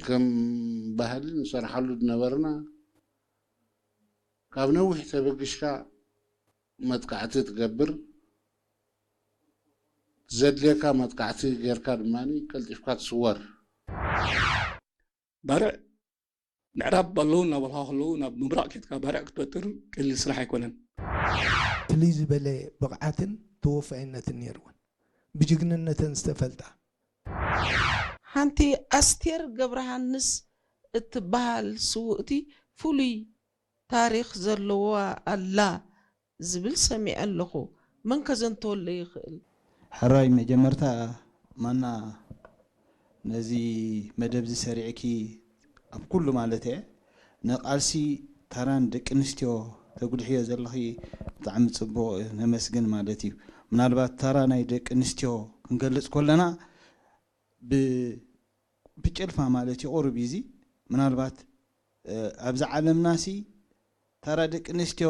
ከም ባህሊ ንሰርሓሉ ዝነበርና፣ ካብ ነዊሕ ተበጊስካ መጥቃዕቲ ትገብር፣ ዘድልየካ መጥቃዕቲ ጌርካ ድማ ቀልጢፍካ ትስወር። ባርዕ ምዕራብ ኣለዉ እናበልካ ከለዉ ናብ ምብራቕ ኬድካ ባርዕ ክትበጥር ቀሊል ስራሕ ኣይኮነን። ፍልይ ዝበለ ብቕዓትን ተወፋይነትን ነይርወን። ብጅግንነተን ዝተፈልጣ። ሓንቲ ኣስቴር ገብረሃንስ እትበሃል ስውእቲ ፍሉይ ታሪኽ ዘለዋ ኣላ ዝብል ሰሚዐ ኣለኹ። መን ከዘንተወለይ ይኽእል? ሕራይ መጀመርታ ማና ነዚ መደብ እዚ ሰሪዕኪ ኣብ ኩሉ ማለት እየ ንቃልሲ ታራን ደቂ ኣንስትዮ ተጉልሕዮ ዘለኺ ብጣዕሚ ፅቡቕ ነመስግን ማለት እዩ። ምናልባት ታራ ናይ ደቂ ኣንስትዮ ክንገልፅ ከለና ብ ብጭልፋ ማለት እዩ ቁሩብ እዩ እዚ ምናልባት ኣብዚ ዓለምና ሲ ተራ ደቂ ኣንስትዮ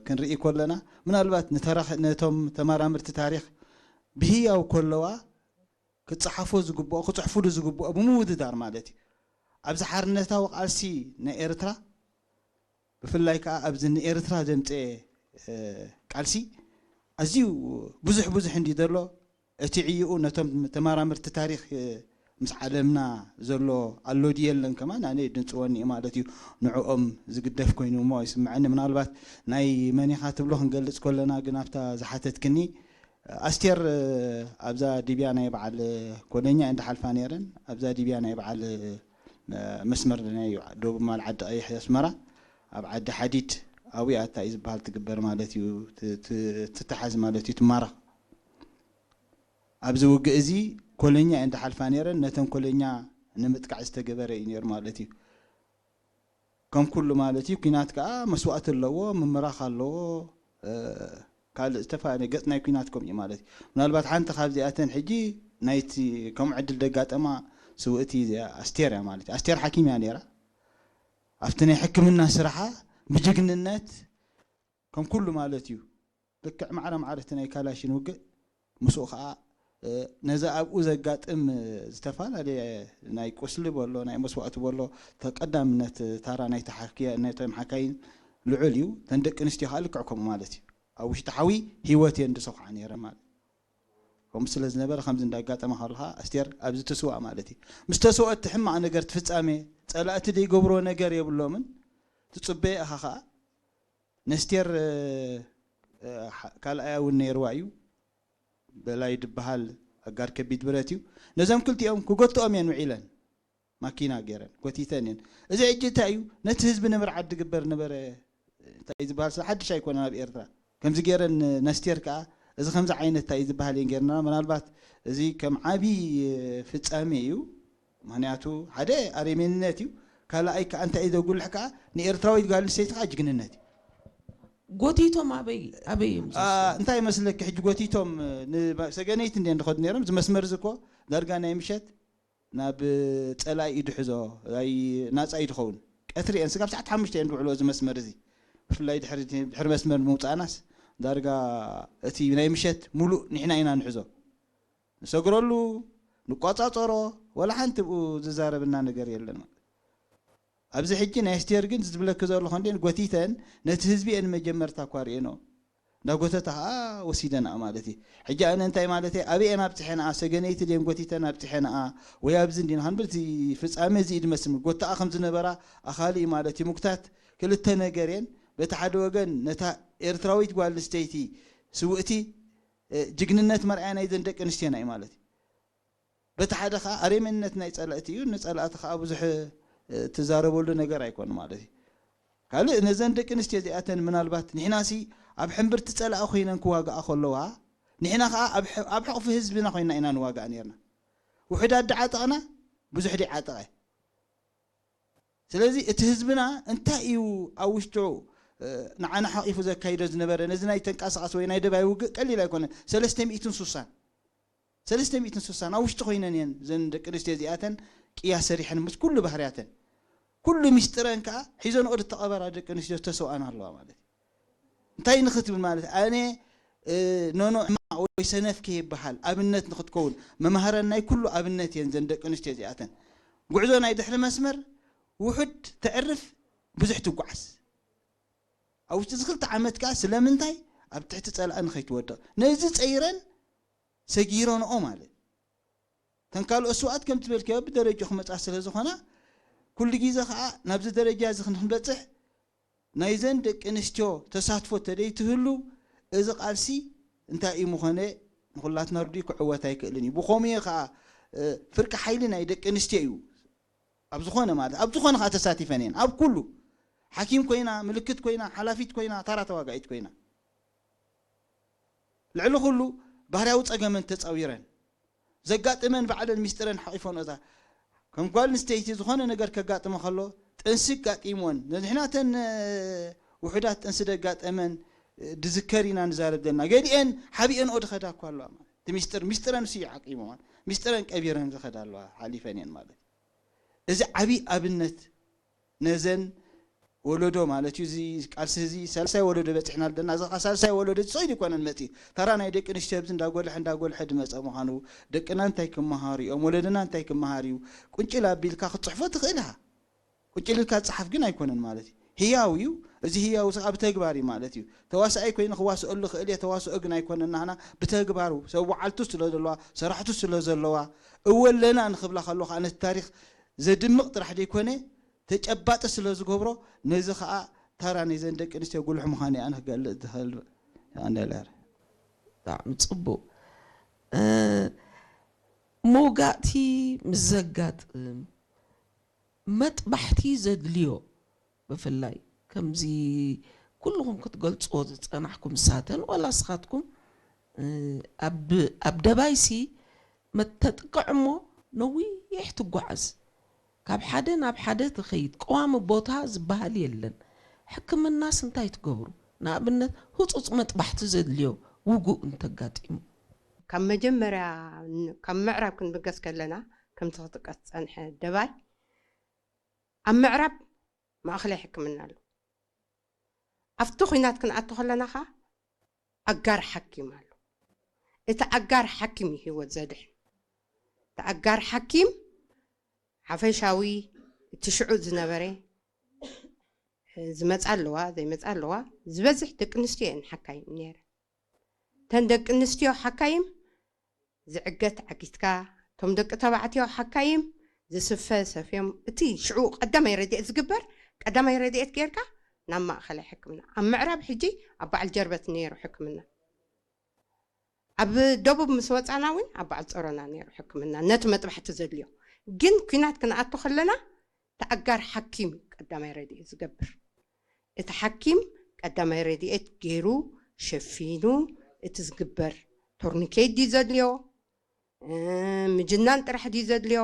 ክንርኢ ከለና ምናልባት ንተራ ነቶም ተመራመርቲ ታሪኽ ብህያው ከለዋ ክፀሓፎ ዝግብኦ ክፅሕፉሉ ዝግብኦ ብምውድዳር ማለት እዩ ኣብዚ ሓርነታዊ ቃልሲ ናይ ኤርትራ ብፍላይ ከዓ ኣብዚ ንኤርትራ ዘምፀኤ ቃልሲ ኣዝዩ ብዙሕ ብዙሕ እንዲ ዘሎ እቲ ዕይኡ ነቶም ተመራመርቲ ታሪኽ ምስ ዓለምና ዘሎ ኣሎ ድዩ የለን ከማን ኣነ ድንፅወኒ እዩ ማለት እዩ ንዕኦም ዝግደፍ ኮይኑ እሞ ይስምዐኒ ምናልባት ናይ መኒኻ ትብሎ ክንገልፅ ከለና ግን ኣብታ ዝሓተትክኒ ኣስቴር ኣብዛ ዲብያ ናይ በዓል ኮለኛ እንዳ ሓልፋ ነይረን ኣብዛ ዲብያ ናይ በዓል መስመር ናይ ደቡብ ማል ዓዲ ቀይሕ ኣስመራ ኣብ ዓዲ ሓዲድ ኣብያ እንታይ እዩ ዝበሃል ትግበር ማለት እዩ ትተሓዝ ማለት እዩ ትማረኽ ኣብዚ ውግእ እዚ ኮለኛ እየን ዝሓልፋ ነይረን ነተን ኮለኛ ንምጥቃዕ ዝተገበረ እዩ ነይሩ ማለት እዩ ከም ኩሉ ማለት እዩ ኲናት ከዓ መስዋእቲ ኣለዎ ምምራኽ ኣለዎ ካልእ ዝተፈላለየ ገፅ ናይ ኲናት ከምኡ እዩ ማለት እዩ ምናልባት ሓንቲ ካብዚኣተን ሕጂ ናይቲ ከምኡ ዕድል ደጋጠማ ስውእቲ እዚኣ ኣስቴር እያ ማለት እዩ ኣስቴር ሓኪም እያ ነይራ ኣብቲ ናይ ሕክምና ስራሓ ብጅግንነት ከም ኩሉ ማለት እዩ ልክዕ ማዕረ ማዕረ እቲ ናይ ካላሽን ውግእ ምስኡ ከዓ ነዚ ኣብኡ ዘጋጥም ዝተፈላለየ ናይ ቁስሊ በሎ ናይ መስዋእቲ በሎ ተቀዳምነት ታራ ናይቶም ሓካይን ልዑል እዩ ተን ደቂ ኣንስትዮ ከዓ ልክዕ ከምኡ ማለት እዩ ኣብ ውሽጢ ሓዊ ህይወት እየን ዝሰኹዓ ነይረን ማለት ከምኡ ስለ ዝነበረ ከምዚ እንዳጋጠመ ከለካ ኣስቴር ኣብዚ ትስዋእ ማለት እዩ ምስ ተስወአት ሕማቕ ነገር ትፍጻሜ ጸላእቲ ዘይገብርዎ ነገር የብሎምን ትጽበየ ኢኻ ከዓ ነስቴር ካልኣያ እውን ነይርዋ እዩ በላይ ድበሃል ኣጋር ከቢድ ብረት እዩ ነዞም ክልቲኦም ክጎትኦም እየን ውዒለን ማኪና ገይረን ጎቲተን እየን እዚ ሕጂ እንታይ እዩ ነቲ ህዝቢ ንምርዓድ ድግበር ነበረ እንታይ ዝበሃል ስለ ሓድሽ ኣይኮነን ኣብ ኤርትራ ከምዚ ገይረን ነስቴር ከዓ እዚ ከምዚ ዓይነት እንታይ ዝበሃል እየን ገይርና ምናልባት እዚ ከም ዓብዪ ፍጻሜ እዩ ምክንያቱ ሓደ ኣሬሜንነት እዩ ካልኣይ ከዓ እንታይ እዩ ዘጉልሕ ከዓ ንኤርትራዊት ጓል ኣንስተይቲ ከዓ ጅግንነት እዩ ጎቲቶም ኣበይ ኣበይ እዮም ዝወስድዎ? እንታይ መስለኪ ሕጂ ጎቲቶም ሰገነይቲ እንደ እንድኸዱ ነይሮም እዚ መስመር እዚ እኮ ዳርጋ ናይ ምሸት ናብ ፀላኢ እዩ ድሕዞ ናይ ናፃ እዩ ድኸውን ቀትሪ እየን ስጋብ ሰዓት ሓሙሽተ እየን ድውዕሎ እዚ መስመር እዚ ብፍላይ ድሕሪ ድሕሪ መስመር ምውፃእናስ ዳርጋ እቲ ናይ ምሸት ሙሉእ ንሕና ኢና ንሕዞ ንሰግረሉ ንቋፃፀሮ ወላ ሓንቲ ብኡ ዝዛረብና ነገር የለን ማለት ኣብዚ ሕጂ ናይ ኣስቴር ግን ዝብለኪ ዘለኹ እንዴን ጎቲተን ነቲ ህዝቢ እየን መጀመርታ እኳ ርእየንኦ እንዳ ጎተታ ከዓ ወሲደንኣ ማለት እዩ ሕጂ ኣነ እንታይ ማለት እየ ኣበየን ኣብፅሐንኣ ሰገነይቲ ድየን ጎቲተን ኣብፅሐንኣ ወይ ኣብዚ እንዲና ክንብል እቲ ፍፃሜ እዚ እዩ ዝመስል ጎተኣ ከም ዝነበራ ኣኻሊ እዩ ማለት እዩ ምጉታት ክልተ ነገር እየን በቲ ሓደ ወገን ነታ ኤርትራዊት ጓል ኣንስተይቲ ስውእቲ ጅግንነት መርኣያ ናይዘን ደቂ ኣንስትዮና እዩ ማለት እዩ በቲ ሓደ ከዓ ኣሬመነት ናይ ፀላእቲ እዩ ንፀላእቲ ከዓ ብዙሕ ትዛረበሉ ነገር ኣይኮን ማለት እዩ ካልእ ነዘን ደቂ ኣንስትዮ እዚኣተን ምናልባት ንሕናሲ ኣብ ሕምብርቲ ፀላኢ ኮይነን ክዋግኣ ከለዋ ንሕና ከዓ ኣብ ሕቕፊ ህዝብና ኮይና ኢና ንዋግኣ ነርና ውሕዳት ድዓጠቕና ብዙሕ ድዓጠቐ ስለዚ እቲ ህዝብና እንታይ እዩ ኣብ ውሽጡ ንዓና ሓቂፉ ዘካይዶ ዝነበረ ነዚ ናይ ተንቀሳቐስ ወይ ናይ ደባይ ውግእ ቀሊል ኣይኮነ ሰለስተ ሚእትን ሱሳን ሰለስተ ሚእትን ሱሳን ኣብ ውሽጢ ኮይነን እየን ዘን ደቂ ኣንስትዮ እዚኣተን ቅያ ሰሪሐን ምስ ኩሉ ባህርያተን ኩሉ ሚስጥረን ከዓ ሒዘንኦ ዝተቐበራ ደቂ ኣንስትዮ ዝተሰውኣን ኣለዋ ማለት እዩ እንታይ ንክትብል ማለት ኣነ ኖኖ ሕማቕ ወይ ሰነፍ ከይበሃል ኣብነት ንክትከውን መማህረን ናይ ኩሉ ኣብነት እየን ዘን ደቂ ኣንስትዮ እዚኣተን ጉዕዞ ናይ ድሕሪ መስመር ውሑድ ተዕርፍ፣ ብዙሕ ትጓዓዝ። ኣብ ውሽጢ እዚ ክልተ ዓመት ከኣ ስለምንታይ ኣብ ትሕቲ ጸላኢ ንኸይትወድቕ ነዚ ጸይረን ሰጊረንኦ ማለት። እተን ካልኦት ስውኣት ከም ትበልክዮ ብደረጃ ክመጻ ስለ ዝኾና፣ ኩሉ ግዜ ከኣ ናብዚ ደረጃ እዚ ክንበጽሕ ናይዘን ደቂ ኣንስትዮ ተሳትፎ ተደይትህሉ፣ እዚ ቃልሲ እንታይ እዩ ምኾነ ንኹላትና ርድኡ ክዕወት ኣይክእልን እዩ። ብኸምኡ ከኣ፣ እ፣ ፍርቂ ሓይሊ ናይ ደቂ ኣንስትዮ እዩ። ኣብ ዝኾነ ማለት፣ ኣብ ዝኾነ ከኣ ተሳቲፈን እየን። ኣብ ኩሉ። ሓኪም ኮይና፣ ምልክት ኮይና፣ ሓላፊት ኮይና፣ ታራ ተዋጋኢት ኮይና። ልዕሊ ኩሉ ባህርያዊ ጸገመን ተጻዊረን። ዘጋጥመን ባዕለን ሚስጥረን ሓቂፎን እታ ከም ጓል ኣንስተይቲ ዝኾነ ነገር ከጋጥመ ከሎ ጥንሲ ኣጋጢምወን። ንሕና እተን፣ እ፣ ውሑዳት ጥንሲ ደጋጠመን፣ እ፣ ድዝከር ኢና ንዛረብ ዘለና። ገሊአን ሓቢአንኦ ድኸዳ እኳ ኣለዋ ማለት። እቲ ሚስጥር፣ ሚስጥረን እሱ እዩ ዓቂብወን። ሚስጥረን ቀቢረን ዝኸዳ ኣለዋ፣ ሓሊፈን እየን ማለት። እዚ ዓቢ ኣብነት ነዘን ወለዶ ማለት እዩ። እዚ ቃልሲ እዚ ሳልሳይ ወለዶ በጺሕና ኣለና። እዚ ኸኣ ሳልሳይ ወለዶ እዚ ሰኢሉ ይኮነን መጺኡ። ተራ ናይ ደቂ ኣንስትዮ ኣብዚ እንዳጎልሐ፣ እንዳጎልሐ ድመጸ ምዃኑ፣ ደቅና እንታይ ክመሃሩ እዮም፣ ወለድና እንታይ ክመሃር እዩ፣ ቁንጭል ኣቢልካ ክትጽሕፎ ትኽእል ኢኻ። ቁንጭል ኢልካ ዝጸሓፍ ግን ኣይኮነን ማለት እዩ። ህያው እዩ። እዚ ህያው እዚ ኣብ ተግባር እዩ ማለት እዩ። ተዋሳኣይ ኮይኑ ክዋስኦሉ ክእል እየ፣ ተዋስኦ ግን ኣይኮነን። ናህና ብተግባሩ ሰብ ወዓልቱ ስለ ዘለዋ፣ ሰራሕቱ ስለ ዘለዋ፣ እወ ኣለና ንኽብላ ከሎ ከኣ ነቲ ታሪኽ ዘድምቕ ጥራሕ ዘይኮነ፣ ተጨባጢ ስለ ዝገብሮ፣ ነዚ ከኣ ታራ ናይዘን ደቂ ኣንስትዮ ጉልሕ ምዃኑ እየ ኣነ ክገልጽ ዝኽእል። ይቐንየለይ። ብጣዕሚ ጽቡቕ። እ፣ መውጋእቲ ምስ ዘጋጥም፣ መጥባሕቲ ዘድልዮ፣ ብፍላይ ከምዚ ኩልኹም ክትገልጽዎ ዝጸናሕኩም ሳተን፣ ዋላ ንስኻትኩም፣ እ፣ ኣብ፣ ኣብ ደባይሲ መተጥቅዕ እሞ ነዊሕ ትጓዓዝ። ካብ ሓደ ናብ ሓደ ትኸይድ። ቀዋሚ ቦታ ዝበሃል የለን። ሕክምናስ እንታይ ትገብሩ? ንኣብነት ህጹጽ መጥባሕቲ ዘድልዮ ውጉእ እንተጋጢሙ? ካብ መጀመርያ ን-፣ ካብ ምዕራብ ክንብገስ ከለና፣ ከምቲ ክጥቀስ ዝጸንሐ ደባይ፣ ኣብ ምዕራብ ማእኸላይ ሕክምና ኣሎ። ኣብቲ ኲናት ክንኣቱ ከለና ኸኣ ኣጋር ሓኪም ኣሎ። እቲ ኣጋር ሓኪም እዩ ህይወት ዘድሕን። እቲ ኣጋር ሓኪም ሓፈሻዊ እቲ ሽዑ ዝነበረ፣ ዝመጻ ኣለዋ፣ ዘይመጻ ኣለዋ፣ ዝበዝሕ ደቂ ኣንስትዮ እየን ሓካይም ነይረን። እተን ደቂ ኣንስትዮ ሓካይም ዝዕገት ዓጊትካ፣ እቶም ደቂ ተባዕትዮ ሓካይም ዝስፈ ሰፍዮም፣ እቲ ሽዑ ቀዳማይ ረድኤት ዝግበር፣ ቀዳማይ ረድኤት ጌርካ ናብ ማእኸላይ ሕክምና። ኣብ ምዕራብ ሕጂ ኣብ በዓል ጀርበት ነይሩ ሕክምና። ኣብ ደቡብ ምስ ወጻና እውን ኣብ በዓል ጸሮና ነይሩ ሕክምና፣ ነቲ መጥባሕቲ ዘድልዮ። ግን ኲናት ክንኣቱ ከለና፣ እቲ ኣጋር ሓኪም እዩ ቀዳማይ ረድኤት ዝገብር። እቲ ሓኪም ቀዳማይ ረድኤት ገይሩ፣ ሸፊኑ፣ እቲ ዝግበር ቶርኒኬት ድዩ ዘድልዮ፣ እ፣ ምጅናን ጥራሕ ድዩ ዘድልዮ፣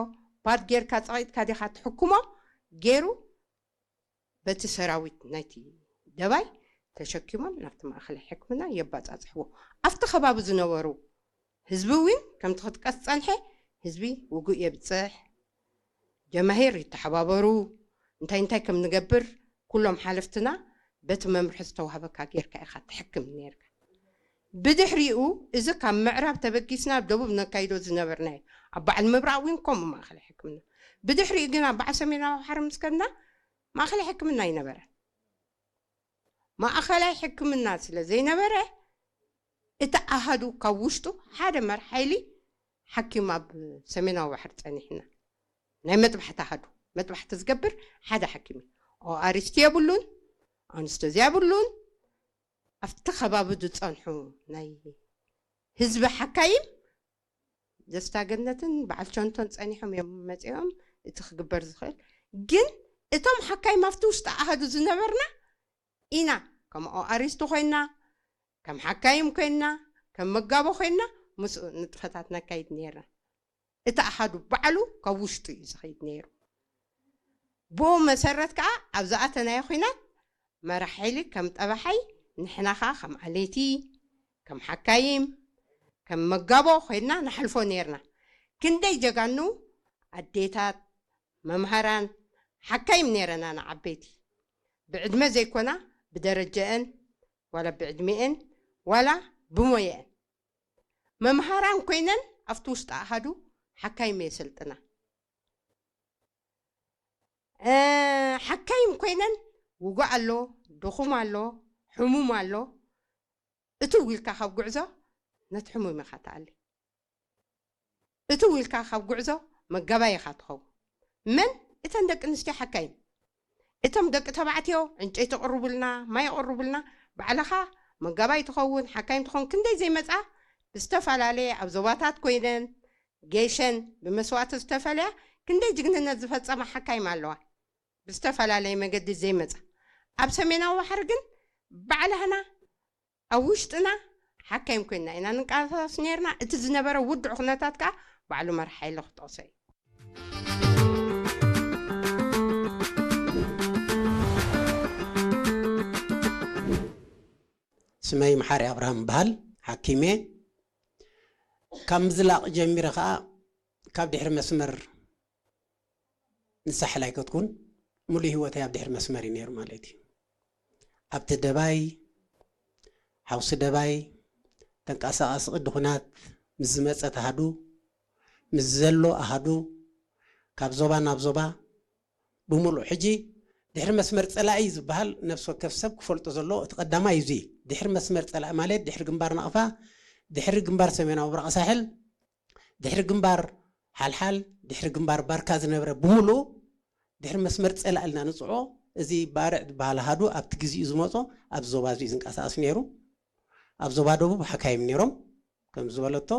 ፓድ ጌርካ ጸቒጥካ ዲኻ ትሕክሞ፣ ገይሩ በቲ ሰራዊት ናይቲ ደባይ ተሸኪሞም ናብቲ ማእኸላይ ሕክምና የባጻጽሕዎ። ኣብቲ ከባቢ ዝነበሩ ህዝቢ እውን ከምቲ ክጥቀስ ዝጸንሐ ህዝቢ ውጉእ የብጽሕ፣ ጀማሂር ይተሓባበሩ፣ እንታይ እንታይ ከም ንገብር ኩሎም ሓለፍትና በቲ መምርሒ ዝተዋህበካ ጌርካ ኢኻ ትሕክም ነይርካ። ብድሕሪኡ እዚ ካብ ምዕራብ ተበጊስና ኣብ ደቡብ ነካይዶ ዝነበርናዮ፣ ኣብ በዓል ምብራቕ እውን ከምኡ ማእኸላይ ሕክምና። ብድሕሪኡ ግን ኣብ በዓል ሰሜናዊ ባሕሪ ምስ ከድና ማእኸላይ ሕክምና ኣይነበረን። ማእኸላይ ሕክምና ስለ ዘይነበረ፣ እቲ ኣሃዱ ካብ ውሽጡ ሓደ መራሕ ሓይሊ ሓኪም ኣብ ሰሜናዊ ባሕሪ ጸኒሕና። ናይ መጥባሕቲ ኣሃዱ፣ መጥባሕቲ ዝገብር ሓደ ሓኪም እዩ። ኦኣሪስቲ የብሉን፣ ኣንስተዝያ የብሉን። ኣብቲ ከባቢ ዝጸንሑ ናይ ህዝቢ ሓካይም ደስታ ገነትን በዓል ቸንቶን ጸኒሖም እዮም መጺኦም። እቲ ክግበር ዝኽእል ግን፣ እቶም ሓካይም ኣብቲ ውሽጢ ኣሃዱ ዝነበርና ኢና፣ ከም ኦኣሪስቲ ኮይና፣ ከም ሓካይም ኮይና፣ ከም መጋቦ ኮይና፣ ምስኡ ንጥፈታት ነካይድ ነይርና። እቲ ኣሃዱ ባዕሉ ካብ ውሽጡ እዩ ዝኸይድ ነይሩ። ብኡ መሰረት ከኣ ኣብ ዝኣተናዮ ኲናት መራሕ ሓይሊ ከም ጠባሓይ፣ ንሕና ከኣ ከም ኣለይቲ፣ ከም ሓካይም፣ ከም መጋቦ ኮይና ንሓልፎ ነይርና። ክንደይ ጀጋኑ ኣዴታት፣ መምሃራን፣ ሓካይም ነይረና ንዓበይቲ። ብዕድመ ዘይኮና፣ ብደረጀአን፣ ዋላ ብዕድሜአን፣ ዋላ ብሞየአን። መምሃራን ኮይነን ኣብቲ ውሽጢ ኣሃዱ ሓካይም የሰልጥና። እ፣ ሓካይም ኮይነን ውጉእ ኣሎ፣ ድኹም ኣሎ፣ ሕሙም ኣሎ። እትው ኢልካ ካብ ጉዕዞ ነቲ ሕሙም ኢኻ ትኣሊ። እትው ኢልካ ካብ ጉዕዞ መጋባይ ኢኻ ትኸውን። መን? እተን ደቂ ኣንስትዮ ሓካይም። እቶም ደቂ ተባዕትዮ ዕንጨይቲ ቅርቡልና፣ ማይ ቅርቡልና፣ ባዕልኻ መጋባይ ትኸውን፣ ሓካይም ትኸውን። ክንደይ ዘይመጻ ብዝተፈላለየ ኣብ ዞባታት ኮይነን ጌሸን ብመስዋእቲ ዝተፈልያ ክንደይ ጅግንነት ዝፈጸማ ሓካይም ኣለዋ። ብዝተፈላለየ መገዲ ዘይመጻ። ኣብ ሰሜናዊ ባሕሪ ግን ባዕላህና ኣብ ውሽጥና ሓካይም ኮይንና ኢና ንንቀሳቐስ ነይርና። እቲ ዝነበረ ውዱዕ ኩነታት ከኣ ባዕሉ መራሕ ሓይሊ ክጠቕሶ እዩ። ስመይ መሓሪ ኣብርሃም እበሃል፣ ሓኪም እየ። ካብ ምዝላቕ ጀሚረ ኸኣ ካብ ድሕሪ መስመር ንሳሕል ኣይከድኩን። ሙሉእ ህይወተይ ኣብ ድሕሪ መስመር እዩ ነይሩ ማለት እዩ። ኣብቲ ደባይ፣ ሓውሲ ደባይ፣ ተንቀሳቓሲ ቅዲ ኹናት ምስ ዝመጸ ኣሃዱ፣ ምስ ዘሎ ኣሃዱ፣ ካብ ዞባ ናብ ዞባ፣ ብምሉእ ሕጂ ድሕሪ መስመር ጸላኢ ዝበሃል ነፍሲ ወከፍ ሰብ ክፈልጦ ዘለዎ እቲ ቀዳማይ እዩ። እዚ ድሕሪ መስመር ጸላኢ ማለት ድሕሪ ግንባር ናቕፋ፣ ድሕሪ ግንባር ሰሜናዊ ምብራቕ ሳሕል፣ ድሕሪ ግንባር ሓልሓል፣ ድሕሪ ግንባር ባርካ ዝነበረ ብምሉእ ድሕሪ መስመር ጸላኢ ኢልና ንጽውዖ። እዚ ባርዕ ዝበሃል ኣሃዱ ኣብቲ ግዜኡ ዝመጾ ኣብ ዞባ እዚ እዩ ዝንቀሳቐስ ነይሩ። ኣብ ዞባ ደቡብ ሓካይም ነይሮም ከም ዝበለቶ።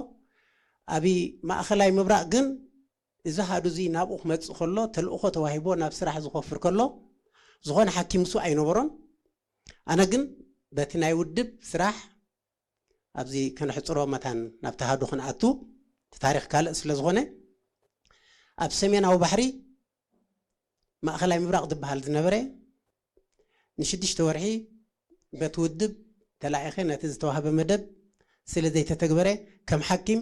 ኣብ ማእኸላይ ምብራቕ ግን እዚ ኣሃዱ እዚ ናብኡ ክመጽእ ከሎ፣ ተልእኾ ተዋሂቦ ናብ ስራሕ ዝኸፍር ከሎ፣ ዝኾነ ሓኪም ንሱ ኣይነበሮን። ኣነ ግን በቲ ናይ ውድብ ስራሕ ኣብዚ ከነሕጽሮ መታን ናብቲ ኣሃዱ ክንኣቱ፣ እቲ ታሪኽ ካልእ ስለ ዝኾነ፣ ኣብ ሰሜናዊ ባሕሪ ማእኸላይ ምብራቕ ዝበሃል ዝነበረ ንሽዱሽተ ወርሒ በቲ ውድብ ተላኢኸ ነቲ ዝተዋህበ መደብ ስለ ዘይተተግበረ ከም ሓኪም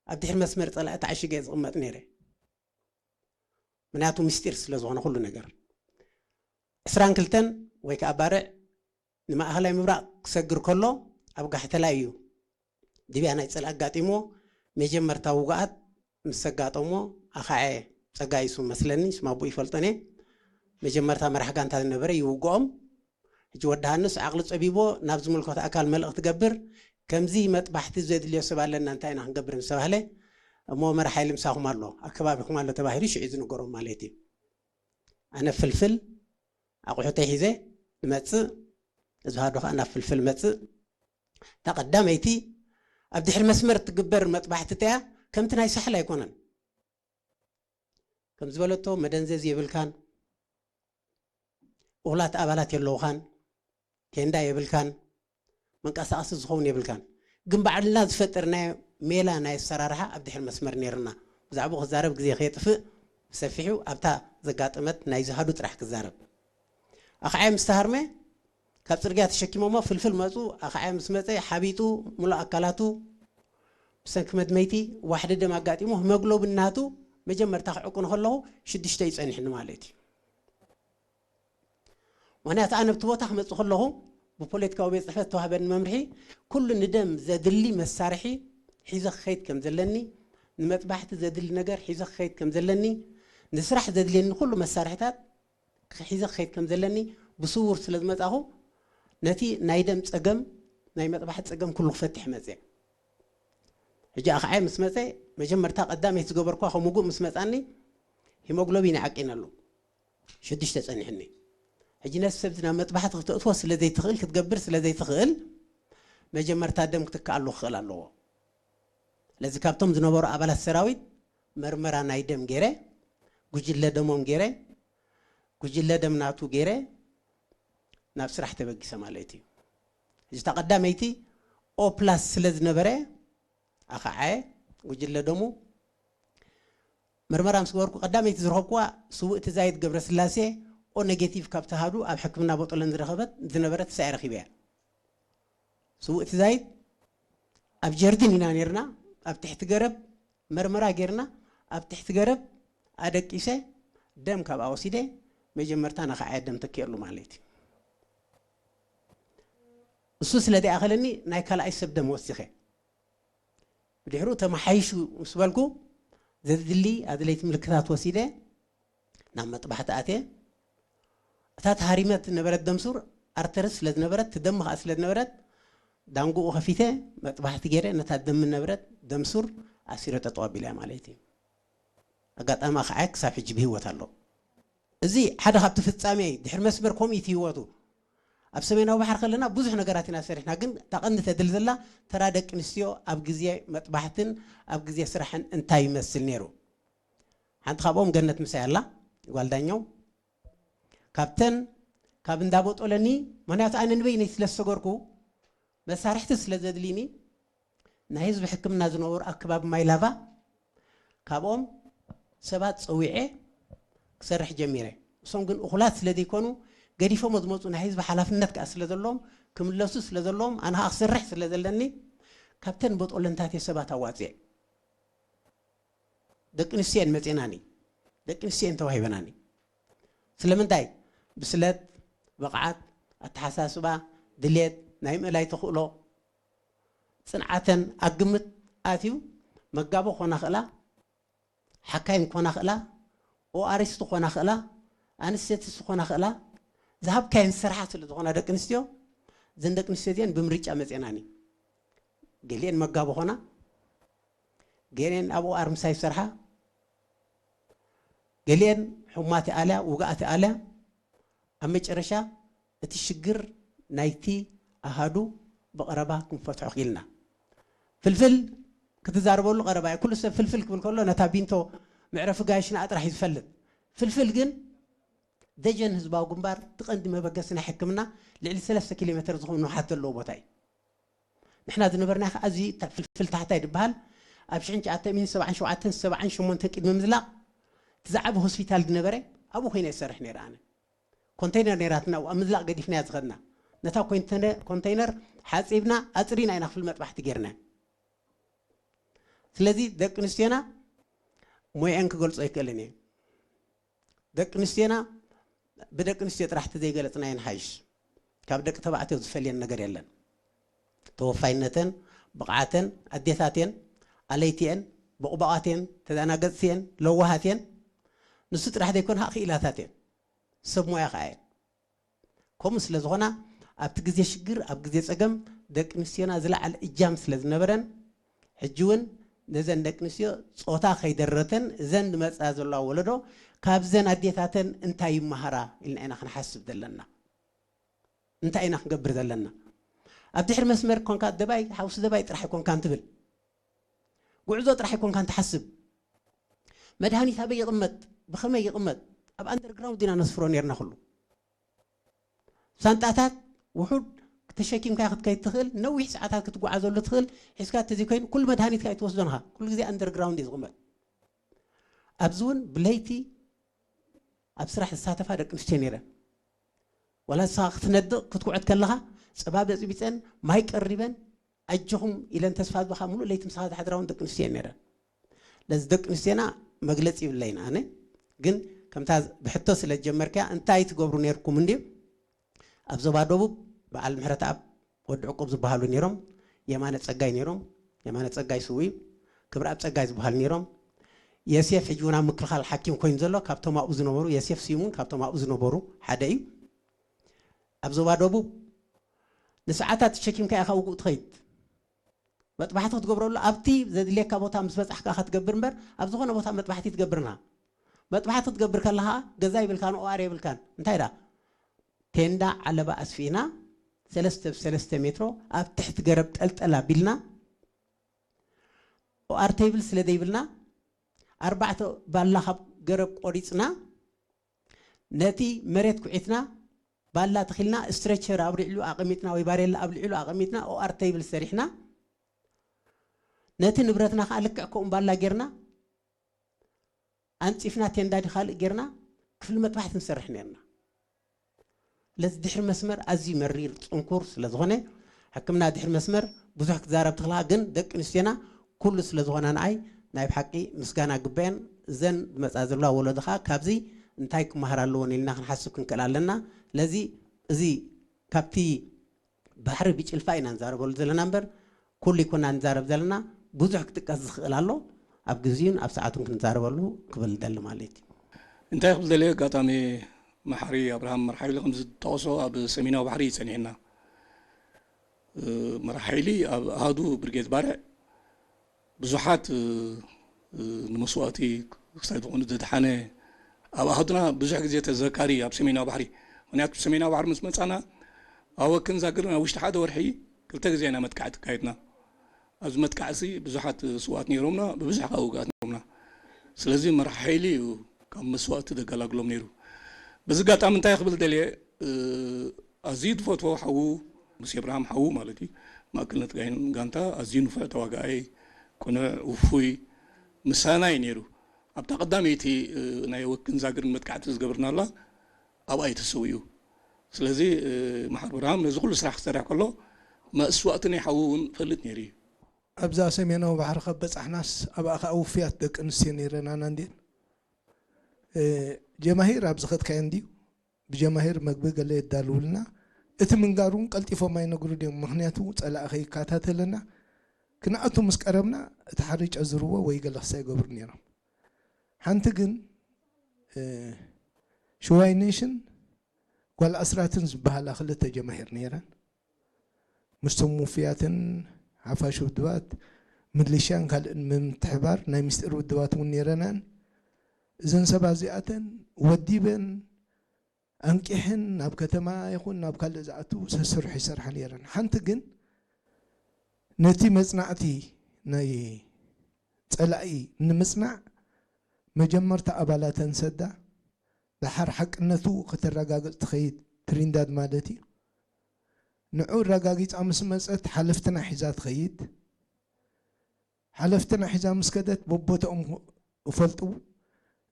ኣብ ድሕሪ መስመር ጸላኢ ተዓሺገ እየ ዝቕመጥ ነይረ። ምክንያቱ ምስጢር ስለ ዝኾነ ኩሉ ነገር። ዕስራን ክልተን ወይ ከዓ ባርዕ ንማእኸላይ ምብራቕ ክሰግር ከሎ ኣብ ጋሕተላይ እዩ ድብያ ናይ ጸላኢ ኣጋጢምዎ። መጀመርታ ውጉኣት ምስ ዘጋጠሞ ኣኻዐ ጸጋይ እሱ መስለኒ፣ ስም ኣቦኡ ይፈልጦን እየ። መጀመርታ መራሕ ጋንታ ዝነበረ ይውግኦም። ሕጂ ወዲ ሃንስ ዓቕሊ ጸቢቦ ናብ ዝምልከቶ ኣካል መልእኽቲ ገብር፣ ከምዚ መጥባሕቲ ዘድልዮ ሰብ ኣለና፣ እንታይ ኢና ክንገብር ምስ ተባህለ፣ እሞ መራሕ ሓይሊ ምሳኹም ኣሎ፣ ኣብ ከባቢኹም ኣሎ ተባሂሉ ሽዑ እዩ ዝንገሮም ማለት እዩ። ኣነ ፍልፍል ኣቑሑተይ ሒዘ ንመጽእ፣ እዚ ሃዶ ኸኣ ናብ ፍልፍል መጽእ። እታ ቀዳመይቲ ኣብ ድሕሪ መስመር እትግበር መጥባሕቲ እያ፣ ከምቲ ናይ ሳሕል ኣይኮነን። ከም ዝበለቶ መደንዘዚ የብልካን፣ እኹላት ኣባላት የለውኻን፣ ቴንዳ የብልካን፣ መንቀሳቐሲ ዝኸውን የብልካን። ግን ባዕልና ዝፈጠርናዮ ሜላ ናይ ኣሰራርሓ ኣብ ድሕሪ መስመር ነይርና። ብዛዕባኡ ክዛረብ ግዜ ከየጥፍእ ብሰፊሑ ኣብታ ዘጋጠመት ናይ ዝሃዱ ጥራሕ ክዛረብ። ኣኽዓይ ምስ ተሃርመ ካብ ጽርግያ ተሸኪሞሞ ፍልፍል መጹ። ኣኽዓይ ምስ መጸ ሓቢጡ ምሉእ ኣካላቱ ብሰንኪ መድመይቲ ዋሕዲ ደም ኣጋጢሞ ሂሞግሎቢን ናቱ መጀመርታ ክዕቅኖ ከለኹ ሽዱሽተ እዩ ጸኒሕኒ ማለት እዩ። ምኽንያቱ ኣነ ኣብቲ ቦታ ክመጽእ ከለኹ ብፖለቲካዊ ቤት ጽሕፈት ተዋህበኒ መምርሒ ኩሉ ንደም ዘድሊ መሳርሒ ሒዘ ክኸይድ ከም ዘለኒ፣ ንመጥባሕቲ ዘድሊ ነገር ሒዘ ክኸይድ ከም ዘለኒ፣ ንስራሕ ዘድልየኒ ኩሉ መሳርሕታት ሒዘ ክኸይድ ከም ዘለኒ ብስውር ስለ ዝመጻኹ ነቲ ናይ ደም ጸገም ናይ መጥባሕቲ ጸገም ኩሉ ክፈትሕ መጽየ። ሕጂ ኣኽዓይ ምስ መጸ መጀመርታ ቀዳመይቲ ዝገበርኳ ከም ውጉእ ምስ መጻኒ ሂሞግሎቢን ይዓቂነሉ። ሽዱሽተ ጸኒሕኒ። ሕጂ ነቲ ሰብዚ ናብ መጥባሕቲ ክተእትዎ ስለ ዘይትኽእል ክትገብር ስለ ዘይትኽእል መጀመርታ ደም ክትከኣሉ ክኽእል ኣለዎ። ስለዚ ካብቶም ዝነበሩ ኣባላት ሰራዊት መርመራ ናይ ደም ገይረ ጉጅለ ደሞም ገይረ ጉጅለ ደም ናቱ ገይረ ናብ ስራሕ ተበጊሰ ማለት እዩ። ሕጂ እታ ቀዳመይቲ ኦ ፕላስ ስለ ዝነበረ ኣኸዓየ ጉጅለ ደሙ መርመራ ምስ ገበርኩ ቀዳመይቲ ዝረኸብኩዋ ስውእቲ ዛይድ ገብረስላሴ ኦ ኔጌቲቭ ካብ ተሃዱ ኣብ ሕክምና ቦጦለን ዝረኸበት ዝነበረት ሳይ ረኺበያ። ስውእቲ ዛይድ ኣብ ጀርዲን ኢና ነርና፣ ኣብ ትሕቲ ገረብ መርመራ ጌርና ኣብ ትሕቲ ገረብ ኣደቂሰ ደም ካብኣ ወሲደ መጀመርታ ነኸዓየ ደም ተኪኤሉ ማለት እዩ። እሱ ስለ ዘይኣኸለኒ ናይ ካልኣይ ሰብ ደም ወሲኸ ብድሕሩ ተመሓይሹ ምስ በልኩ ዘድሊ ኣድለይቲ ምልክታት ወሲደ ናብ መጥባሕቲ ኣትየ። እታ ተሃሪመት ዝነበረት ደምሱር ኣርተርስ ስለ ዝነበረት፣ ትደሚ ከዓ ስለ ዝነበረት፣ ዳንጉኡ ከፊተ መጥባሕቲ ገይረ፣ ነታ ደሚ ነበረት ደምሱር ኣሲረ ጠጠው ኣቢለያ ማለት እዩ። ኣጋጣሚ ከዓ ክሳብ ሕጂ ብህይወት ኣሎ። እዚ ሓደ ካብቲ ፍጻሜ ድሕሪ መስመር ኮሚት ህይወቱ። ኣብ ሰሜናዊ ባሕር ከለና ብዙሕ ነገራት ኢና ሰሪሕና፣ ግን እታ ቀንዲ ተድል ዘላ ተራ ደቂ ኣንስትዮ ኣብ ግዜ መጥባሕትን ኣብ ግዜ ስራሕን እንታይ ይመስል ነይሩ? ሓንቲ ካብኦም ገነት ምሳይ ኣላ፣ ጓል ዳኛው። ካብተን ካብ እንዳቦጦለኒ፣ ምኽንያቱ ኣነ ንበይነይ ስለ ዝሰገርኩ መሳርሕቲ ስለ ዘድልይኒ፣ ናይ ህዝቢ ሕክምና ዝነበሩ ኣከባቢ ማይ ላቫ፣ ካብኦም ሰባት ጸዊዐ ክሰርሕ ጀሚረ። እሶም ግን እኹላት ስለ ዘይኮኑ፣ ገዲፎሞ ዝመጹ ናይ ህዝቢ ሓላፍነት ከኣ ስለ ዘለዎም፣ ክምለሱ ስለ ዘለዎም፣ ኣነ ከኣ ክሰርሕ ስለ ዘለኒ፣ ካብተን ቦጦለንታት እየ ሰባት ኣዋጽኤ። ደቂ ኣንስትዮ እየን መጼናኒ፣ ደቂ ኣንስትዮ እየን ተዋሂበናኒ። ስለምንታይ? ብስለት፣ ብቕዓት፣ ኣተሓሳስባ፣ ድሌት፣ ናይ ምእላይ ተኽእሎ፣ ጽንዓተን ኣብ ግምት ኣትዩ መጋቦ ክኾና ክእላ፣ ሓካይም ክኾና ክእላ፣ ኦኣሪስት ክኾና ክእላ፣ ኣንስቴቲስት ክኾና ክእላ፣ ዝሃብካየን ስራሓ ስለ ዝኾና ደቂ ኣንስትዮ፣ እዘን ደቂ ኣንስትዮ እዚአን ብምርጫ መጼናኒ። ገሊአን መጋቦ ኾና፣ ገሊአን ኣብ ኦኣር ምሳይ ዝሰርሓ፣ ገሊአን ሕሙማት ይኣልያ፣ ውግኣት ይኣልያ። ኣብ መጨረሻ እቲ ሽግር ናይቲ ኣሃዱ ብቐረባ ክንፈትሖ ክኢልና። ፍልፍል ክትዛረበሉ ቀረባ እዩ። ኩሉ ሰብ ፍልፍል ክብል ከሎ ነታ ቢንቶ መዕረፊ ጋይሽ ንኣ ጥራሕ እዩ ዝፈልጥ። ፍልፍል ግን ደጀን ህዝባዊ ግንባር እቲ ቀንዲ መበገሲ ናይ ሕክምና ልዕሊ ሰለስተ ኪሎ ሜተር ዝኾኑ ንውሓት ዘለዎ ቦታ እዩ። ንሕና ዝነበርና ከኣ እዚ ፍልፍል ታሕታይ ዝበሃል ኣብ ሽሕን ትሽዓተ ሚእትን ሰብዓን ሸውዓተን ሰብዓን ሸሞንተን ቅድሚ ምዝላቕ እቲ ዝዓቢ ሆስፒታል ዝነበረ ኣብኡ ኮይነ ይሰርሕ ነይረ ኣነ። ኮንተይነር ነይራትና ኣብኡ ኣብ ምዝላቕ ገዲፍናያ ዝኸድና። ነታ ኮንተይነ-፣ ኮንተይነር ሓጺብና ኣጽሪና ኢና ክፍሊ መጥባሕቲ ጌርና። ስለዚ ደቂ ኣንስትዮና ሞየአን ክገልጾ ኣይክእልን እየ። ደቂ ኣንስትዮና ብደቂ ኣንስትዮ ጥራሕ ተዘይገለጽናየን ሓይሽ። ካብ ደቂ ተባዕትዮ ዝፈልየን ነገር የለን። ተወፋይነተን፣ ብቕዓተን፣ ኣዴታትየን፣ ኣለይቲየን፣ ቦቕባቓትየን፣ ተደናገጽትየን፣ ለዋሃትየን፣ ንሱ ጥራሕ ዘይኮነ ከዓ ክኢላታትየን። ሰብ ሞያ ከዓ እየን። ከምኡ ስለ ዝኾና ኣብቲ ግዜ ሽግር፣ ኣብ ግዜ ጸገም ደቂ ኣንስትዮና ዝለዓለ እጃም ስለ ዝነበረን፣ ሕጂ እውን ነዘን ደቂ ኣንስትዮ ጾታ ከይደረተን እዘን ዝመጻ ዘለዋ ወለዶ ካብዘን ኣዴታተን እንታይ ይመሃራ ኢልና ኢና ክንሓስብ ዘለና። እንታይ ኢና ክንገብር ዘለና? ኣብ ድሕሪ መስመር ኮንካ ደባይ፣ ሓውሲ ደባይ ጥራሕ ኣይኮንካን ትብል። ጉዕዞ ጥራሕ ኣይኮንካን ትሓስብ። መድሃኒት ኣበይ ይቕመጥ? ብኸመይ ይቕመጥ? ኣብ ኣንደርግራውንድ ኢና ነስፍሮ ነርና ኩሉ። ሳንጣታት ውሑድ ተሸኪምካ ክትከይድ ትኽእል፣ ነዊሕ ሰዓታት ክትጓዓዘሉ ትኽእል፣ ሒዝካ ተዘይኮይኑ ኩሉ መድሃኒትካ ኣይትወስዶን ኢኻ። ኩሉ ግዜ ኣንደርግራውንድ እዩ ዝቕመጥ። ኣብዚ እውን ብለይቲ ኣብ ስራሕ ዝሳተፋ ደቂ ኣንስትዮ ነይረን። ዋላ ንስኻ ክትነድቕ ክትኩዕት ከለኻ ጸባ በጽቢጸን ማይ ቀሪበን ኣጆኹም ኢለን ተስፋ ዝባኻ ሙሉእ ለይቲ ምሳኻ ዝሓድራ እውን ደቂ ኣንስትዮ እየን ነይረን። ለዚ ደቂ ኣንስትዮና መግለጺ ይብለይን ኣነ። ግን ከምታ ብሕቶ ስለ ዝጀመርካያ እንታይ ትገብሩ ነይርኩም እንድዩ? ኣብ ዞባ ደቡብ በዓል ምሕረተኣብ ወዲ ዕቁብ ዝበሃሉ ነይሮም፣ የማነ ጸጋይ ነይሮም፣ የማነ ጸጋይ ስዉእ እዩ፣ ክብረኣብ ጸጋይ ዝበሃሉ ነይሮም። የሴፍ ሕጂ እውን ኣብ ምክልኻል ሓኪም ኮይኑ ዘሎ ካብቶም ኣብኡ ዝነበሩ፣ የሴፍ ስዩም እውን ካብቶም ኣብኡ ዝነበሩ ሓደ እዩ። ኣብ ዞባ ደቡብ ንሰዓታት ተሸኪምካ ኢኻ ውጉእ ትኸይድ። መጥባሕቲ ክትገብረሉ ኣብቲ ዘድልየካ ቦታ ምስ በጻሕካ ኢኻ ትገብር እምበር ኣብ ዝኾነ ቦታ መጥባሕቲ ትገብርና። መጥባሕቲ ክትገብር ከለኻ ገዛ ይብልካን ኦኣር የብልካን። እንታይ ደኣ? ቴንዳ ዓለባ ኣስፊና ሰለስተ ብ ሰለስተ ሜትሮ ኣብ ትሕቲ ገረብ ጠልጠል ኣቢልና፣ ኦኣር ቴብል ስለ ዘይብልና ኣርባዕተ ባላ ካብ ገረብ ቆሪጽና ነቲ መሬት ኩዒትና ባላ ተኺልና ስትሬቸር ኣብ ልዕሊኡ ኣቐሚጥና ወይ ባሬላ ኣብ ልዕሊኡ ኣቐሚጥና ኦኣር ቴብል ሰሪሕና ነቲ ንብረትና ከዓ ልክዕ ከምኡ ባላ ጌርና ኣንጺፍና ቴንዳ ድኻልእ ጌርና ክፍሊ መጥባሕቲ ንሰርሕ ነርና። ስለዚ ድሕሪ መስመር ኣዝዩ መሪር ጽንኩር ስለ ዝኾነ ሕክምና ድሕሪ መስመር ብዙሕ ክትዛረብ ትኽልኻ፣ ግን ደቂ ኣንስትዮና ኩሉ ስለ ዝኾና ንኣይ ናይ ብሓቂ ምስጋና ግበአን። እዘን ዝመጻ ዘለዋ ወለዶ ኸኣ ካብዚ እንታይ ክመሃር ኣለዎን ኢልና ክንሓስብ ክንክእል ኣለና። ስለዚ እዚ ካብቲ ባሕሪ ብጭልፋ ኢና ንዛረበሉ ዘለና እምበር ኩሉ ይኮና ንዛረብ ዘለና። ብዙሕ ክጥቀስ ዝኽእል ኣሎ። ኣብ ግዜኡን ኣብ ሰዓቱን ክንዛረበሉ ክብል ደሊ ማለት እዩ። እንታይ ክብል ደልየ፣ ኣጋጣሚ መሓሪ ኣብርሃም መርሓ ሓይሊ ከም ዝጠቐሶ ኣብ ሰሜናዊ ባሕሪ እዩ ጸኒሕና። መራሕ ሓይሊ ኣብ ኣሃዱ ብርጌድ ባርዕ ብዙሓት ንመስዋእቲ ክሳይ ዝኾኑ ዘድሓነ፣ ኣብ ኣሃዱና ብዙሕ ግዜ ተዘካሪ ኣብ ሰሜናዊ ባሕሪ። ምክንያቱ ሰሜናዊ ባሕሪ ምስ መጻና ኣብ ወክን ዛግርን ኣብ ውሽጢ ሓደ ወርሒ ክልተ ግዜ ኢና መጥቃዕቲ ኣካይድና። ኣብዚ መጥቃዕሲ ብዙሓት ስውኣት ነይሮምና፣ ብብዙሕ ከዓ ውግኣት ነይሮምና። ስለዚ መራሕ ሓይሊ እዩ ካብ መስዋእቲ ዘገላግሎም ነይሩ። በዚ ኣጋጣሚ እንታይ ክብል ደልየ፣ ኣዝዩ ዝፈትዎ ሓዉ፣ ሙሴ ኣብርሃም ሓዉ ማለት እዩ፣ ማእከልነት ጋይን ጋንታ ኣዝዩ ንፉዕ ተዋጋኣይ፣ ቅኑዕ፣ ውፉይ፣ ምሳና እዩ ነይሩ። ኣብታ ቀዳመይቲ ናይ ወክን ዛግርን መጥቃዕቲ ዝገብርናላ ኣብኣ እዩ ተሰዊኡ። ስለዚ መሓር ኣብርሃም ነዚ ኩሉ ስራሕ ክሰርሕ ከሎ መስዋእቲ ናይ ሓዉ እውን ፈልጥ ነይሩ እዩ። ኣብዛ ሰሜናዊ ባሕሪ ከበጻሕናስ ኣብኣ ከኣ ውፍያት ደቂ ኣንስትዮ ነይረናና እንድየን። ጀማሂር ኣብ ዝኸድካዮ እንድዩ። ብጀማሂር መግቢ ገለ የዳልውልና። እቲ ምንጋር እውን ቀልጢፎም ኣይነግሩን እዮም። ምክንያቱ ጸላኢ ከይከታተለና፣ ክንኣቱ ምስ ቀረብና እቲ ሓደ ይጨዝርዎ ወይ ገለ ክሳይ ይገብሩ ነይሮም። ሓንቲ ግን ሽዋይ ኔሽን ጓል ኣስራትን ዝበሃላ ክልተ ጀማሂር ነይረን። ምስቶም ውፍያትን ሓፋሽ ውድባት፣ ምልሻን ካልእን ምምትሕባር ናይ ምስጢር ውድባት እውን ነይረናን። እዘን ሰባት እዚኣተን ወዲበን ኣንቂሐን ናብ ከተማ ይኹን ናብ ካልእ ዝኣትዉ ሰስርሑ ይሰርሓ ነይረን። ሓንቲ ግን ነቲ መጽናዕቲ ናይ ጸላኢ ንምጽናዕ መጀመርታ ኣባላተን ሰዳ፣ ደሓር ሓቅነቱ ከተረጋግጽ ትኸይድ፣ ትሪንዳድ ማለት እዩ። ንዑ ኣረጋጊጻ ምስ መጸት ሓለፍትና ሒዛ ትኸይድ። ሓለፍትና ሒዛ ምስ ከደት በቦትኦም ይፈልጡ።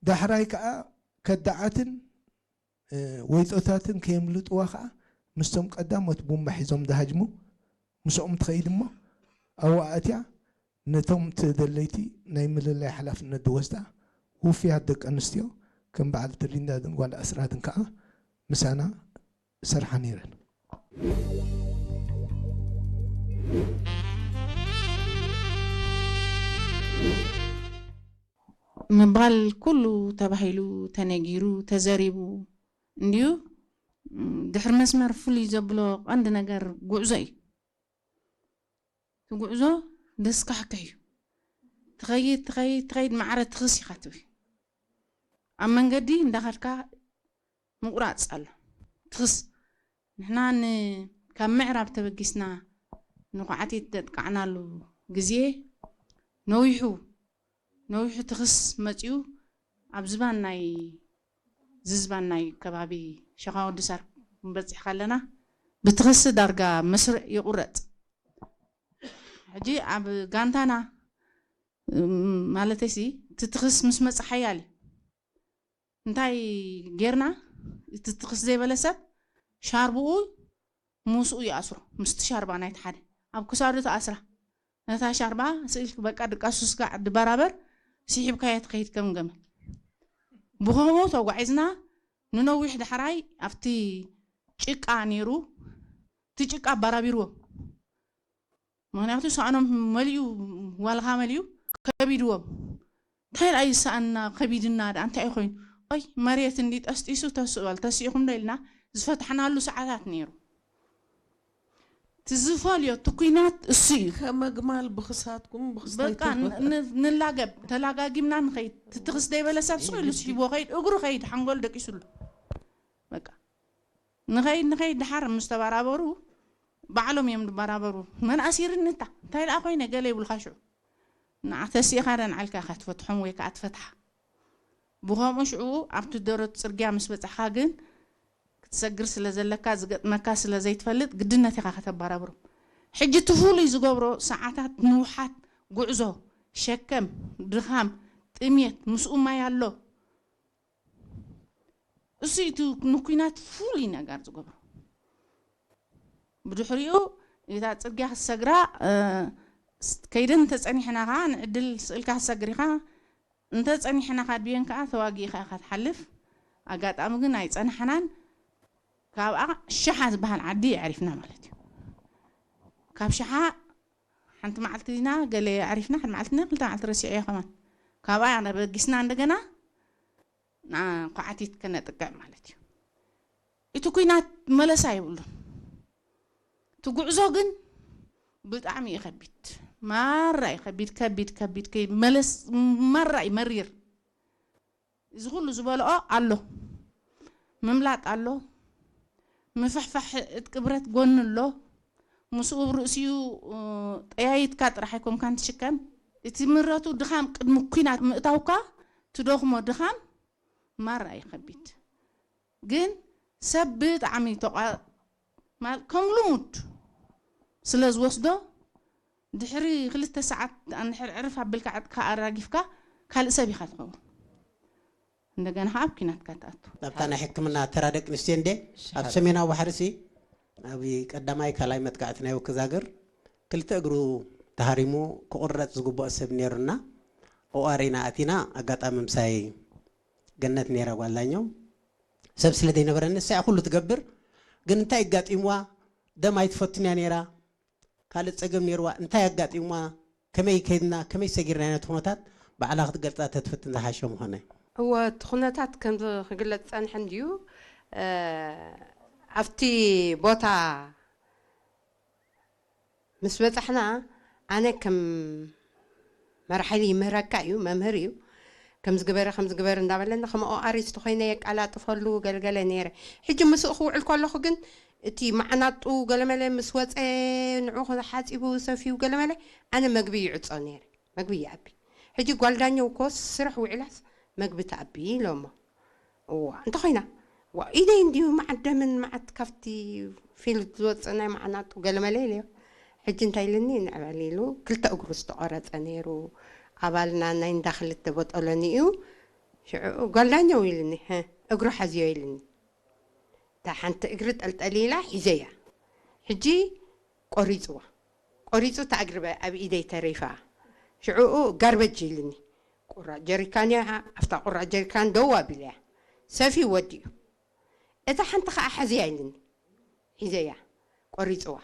ዳሕራይ ከኣ ከዳዓትን ወይጦታትን ከየምልጥዋ ከኣ ምስቶም ቀዳሞት ቡምባ ሒዞም ዝሃጅሙ ምስኦም ትኸይድ እሞ ኣብኡ ኣእትያ ነቶም ተደለይቲ ናይ ምልላይ ሓላፍነት ዝወስዳ ውፍያት ደቂ ኣንስትዮ ከም በዓል ትሪንዳድን ጓል ኣስራትን ከኣ ምሳና ይሰርሓ ነይረን። ምባል ኩሉ ተባሂሉ ተነጊሩ ተዘሪቡ እንድዩ። ድሕሪ መስመር ፍሉይ ዘብሎ ቀንዲ ነገር ጉዕዞ እዩ። እቲ ጉዕዞ ደስካሕክሕ እዩ። ትኸይድ ትኸይድ ትኸይድ ማዕረ ትኽስ ኢኻ ትብል። ኣብ መንገዲ እንዳኸድካ ምቁራፅ ኣሎ። ትኽስ ንሕና ን ካብ ምዕራብ ተበጊስና ንኳዕቲት ዘጥቃዕናሉ ግዜ ነዊሑ ነዊሑ ትኽስ መፅዩ ኣብ ዝባን ናይ ዝዝባን ናይ ከባቢ ሸኻ ወዲ ሳር ክንበፅሕ ከለና ብትኽሲ ዳርጋ መስርዕ ይቑረፅ። ሕጂ ኣብ ጋንታና ማለተይሲ እቲ ትኽስ ምስ መፀ ሓያል እዩ። እንታይ ጌርና እቲ ትኽስ ዘይበለ ሰብ ሻርብኡ ምስኡ ይኣስሮ ምስቲ ሻርባ ናይቲ ሓደ ኣብ ክሳዱ ተኣስራ ነታ ሻርባ ስኢልክ በቃ ድቃሱ ስጋዕ ድበራበር ስሒብካዮ ትኸይድ ከም ገመል። ብኸምኡ ተጓዒዝና ንነዊሕ ዳሕራይ ኣብቲ ጭቃ ነይሩ እቲ ጭቃ ኣባራቢርዎም። ምክንያቱ ሳእኖም መሊኡ ዋልኻ መሊኡ ከቢድዎም እንታይ ደኣ ይሰኣና ከቢድና ደኣ እንታይ ኮይኑ ይ መሬት እንዲ ጠስጢሱ ተስእበል ተሲእኹም ዶ ኢልና ዝፈታሕናሉ ሰዓታት ነይሩ። ትዝፈልዮ እቲ ኩናት እሱ እዩ። ከመግማል ብክሳትኩም ብክስታይ በቃ ን- ን- ንላገብ ተላጋጊምና ንኸይድ ትትኽስ ደይበለ ሰብ ስቕ ኢሉ ስሒብዎ ከይድ እግሩ ከይድ ሓንጎል ደቂሱሉ በቃ ንኸይድ ንኸይድ ድሓር ምስ ተበራበሩ ባዕሎም እዮም ዝበራበሩ። መን ኣሲርኒ እታ እንታይ ደኣ ኮይነ ገለ ይብሉኻ ሽዑ ንዓ ተሲእኻ ዶ ንዓልካ ኢኻ ትፈትሖም ወይ ከዓ ትፈትሓ። ብኸምኡ ሽዑ ኣብቲ ደረት ፅርግያ ምስ በፃሕኻ ግን ክትሰግር ስለ ዘለካ ዝገጥመካ ስለ ዘይትፈልጥ ግድነት ኢኻ ከተባራብሮም። ሕጂ እቲ ፍሉይ ዝገብሮ ሰዓታት ንውሓት ጉዕዞ፣ ሸከም፣ ድኻም፣ ጥምየት፣ ምስኡ ማይ ኣሎ። እሱ እቲ ንኩናት ፍሉይ ነገር ዝገብሮ። ብድሕሪኡ እታ ፅርግያ ክትሰግራ ከይደን እንተፀኒሕና ከዓ ንዕድል ስእልካ ክትሰግር ኢኻ። እንተፀኒሕና ካድብየን ከዓ ተዋጊእኻ ኢኻ ትሓልፍ። ኣጋጣሚ ግን ኣይፀናሕናን። ካብኣ ሸሓ ዝበሃል ዓዲ ኣዕሪፍና ማለት እዩ። ካብ ሸሓ ሓንቲ መዓልቲ ኢና ገለ ኣዕሪፍና፣ ሓንቲ መዓልቲ ኢና ክልተ መዓልቲ ረሲዐዮ ከማን። ካብኣ በጊስና እንደገና ንኳዓቲት ከነጥቅዕ ማለት እዩ። እቲ ኲናት መለሳ የብሉን። እቲ ጉዕዞ ግን ብጣዕሚ እዩ ከቢድ። ማራ እዩ ከቢድ፣ ከቢድ፣ ከቢድ፣ ከቢድ። መለስ ማራ እዩ መሪር። እዚ ኩሉ ዝበልኦ ኣሎ። ምምላጥ ኣሎ። ምፍሕፋሕ እቲ ቅብረት ጎኒ ኣሎ። ምስኡ ርእሲኡ፣ እ፣ ጠያይትካ ጥራሕ ኣይኮንካን ትሽከም። እቲ ምረቱ ድኻም ቅድሚ ኲናት ምእታውካ ትደኽሞ ድኻም ማራ እዩ ከቢድ። ግን ሰብ ብጣዕሚ ተቋ-፣ ማል-፣ ከም ልሙድ ስለ ዝወስዶ ድሕሪ ክልተ ሰዓት እንድሕር ዕርፍ ኣቢልካ ዓጥካ ኣራጊፍካ ካልእ ሰብ ኢኻ ትኸውን። እንደገና ከዓ ኣብ ኲናትካ ትኣቱ። ናብታ ናይ ሕክምና ተራ ደቂ ኣንስትዮ እንዴ ኣብ ሰሜናዊ ባሕሪ ሲ ኣብ ቀዳማይ ካልኣይ መጥቃዕቲ ናይ ውክዛግር ክልተ እግሩ ተሃሪሙ ክቑረፅ ዝግብኦ ሰብ ነይሩና። ኦኣር ኢና ኣቲና። ኣጋጣሚ ምሳይ ገነት ነይራ ጓል ዳኛው። ሰብ ስለ ዘይነበረኒ ንሳ እያ ኩሉ ትገብር። ግን እንታይ ኣጋጢምዋ? ደም ኣይትፈቱን እያ ነይራ። ካልእ ጸገም ነይርዋ? እንታይ ኣጋጢምዋ? ከመይ ከይድና? ከመይ ሰጊርና? ነቲ ኩነታት ባዕላ ክትገልጻ ተትፍትን ዝሓሸ ምኾነ። እወ፣ እቲ ኩነታት ከምዚ ክግለጽ ጸንሐ እንድዩ። እ፣ ኣብቲ ቦታ ምስ በጻሕና፣ ኣነ ከም መራሒ ይምህረካ እዩ፣ መምህር እዩ። ከምዚ ግበሪ፣ ከምዚ ግበሪ እንዳበለኒ፣ ከም ኦኣሪስት ኮይነ የቃላጥፈሉ ገለገለ ነይረ። ሕጂ ምስኡ ክውዕል ከለኹ ግን፣ እቲ ማዕናጡ ገለመለ ምስ ወጸ፣ ንዑ ሓጺቡ ሰፍዩ ገለመለ፣ ኣነ መግቢ ይዕጾ ነይረ። መግቢ ይኣቢ። ሕጂ ጓል ዳኘው እኮ ስራሕ ውዒላስ መግቢ ትኣቢ ኢሎሞ። እዋ፣ እንተኾይና፣ ዋ፣ ኢደይ እንድዩ መዓት ደምን መዓት ካብቲ ፊልድ ዝወጽእ ናይ መዓናጡ ገለመለ ኢለዮ። ሕጂ እንታይ ኢልኒ? ንዕበል ኢሉ፣ ክልተ እግሩ ዝተቖረጸ ነይሩ። ኣባልና ናይ እንዳ ክልተ ቦጦሎኒ እዩ። ሽዑ ጓል ዳኘው ኢልኒ፣ "ህ፣ እግሩ ሓዝዮ" ኢልኒ። እታ ሓንቲ እግሪ ጠልጠል ኢላ ሒዘያ። ሕጂ ቆሪጽዋ። ቆሪጹ እታ እግሪ በ-፣ ኣብ ኢደይ ተሪፋ። ሽዑኡ ጋርበጅ ኢልኒ። ቁራጭ ጀሪካን እያ፣ ኣብታ ቁራጭ ጀሪካን ደው ኣቢለያ። ሰፊ ወዲኡ። እታ ሓንቲ ኸኣ ሓዝያ ኢልኒ። ሒዘያ። ቆሪጽዋ።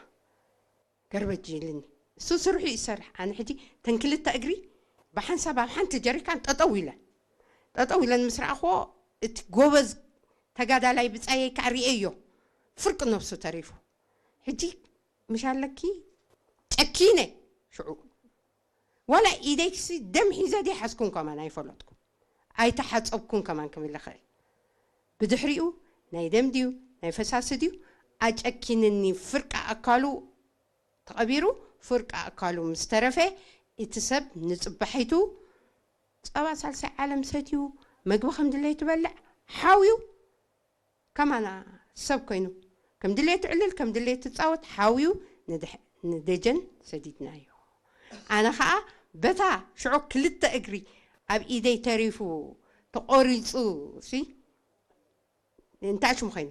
ገርበጅ ኢልኒ። እሱ ስርሑ ይሰርሕ። ኣነ ሕጂ ተን ክልተ እግሪ ብሓንሳብ ኣብ ሓንቲ ጀሪካን ጠጠው ኢለን። ጠጠው ኢለን ምስ ረኣኽዎ፣ እቲ ጎበዝ ተጋዳላይ ብጻየይ ከኣ ርእየዮ። ፍርቂ ነብሱ ተሪፉ። ሕጂ ምሽ ኣለኪ ጨኪነ ሽዑ። ዋላ ኢደይክሲ ደም ሒዘ ድየ ሓዝኩን ከማን ኣይፈለጥኩን። ኣይተሓጸብኩን ከማን ክብል ይኽእል። ብድሕሪኡ ናይ ደም ድዩ ናይ ፈሳሲ ድዩ ኣጨኪንኒ፣ ፍርቂ ኣካሉ ተቐቢሩ፣ ፍርቂ ኣካሉ ምስ ተረፈ፣ እቲ ሰብ ንጽባሒቱ ጸባ ሳልሳይ ዓለም ሰትዩ፣ መግቢ ከም ድሌቱ በልዕ፣ ሓውዩ፣ ከማና ሰብ ኮይኑ፣ ከም ድሌቱ ዕልል፣ ከም ድሌቱ ጻወት፣ ሓውዩ ንድሕ-፣ ንደጀን ሰዲድናዮ። ኣነ ኸኣ በታ ሽዑ ክልተ እግሪ ኣብ ኢደይ ተሪፉ ተቖሪጹ ሲ፣ እንታይ ሽሙ ኮይነ?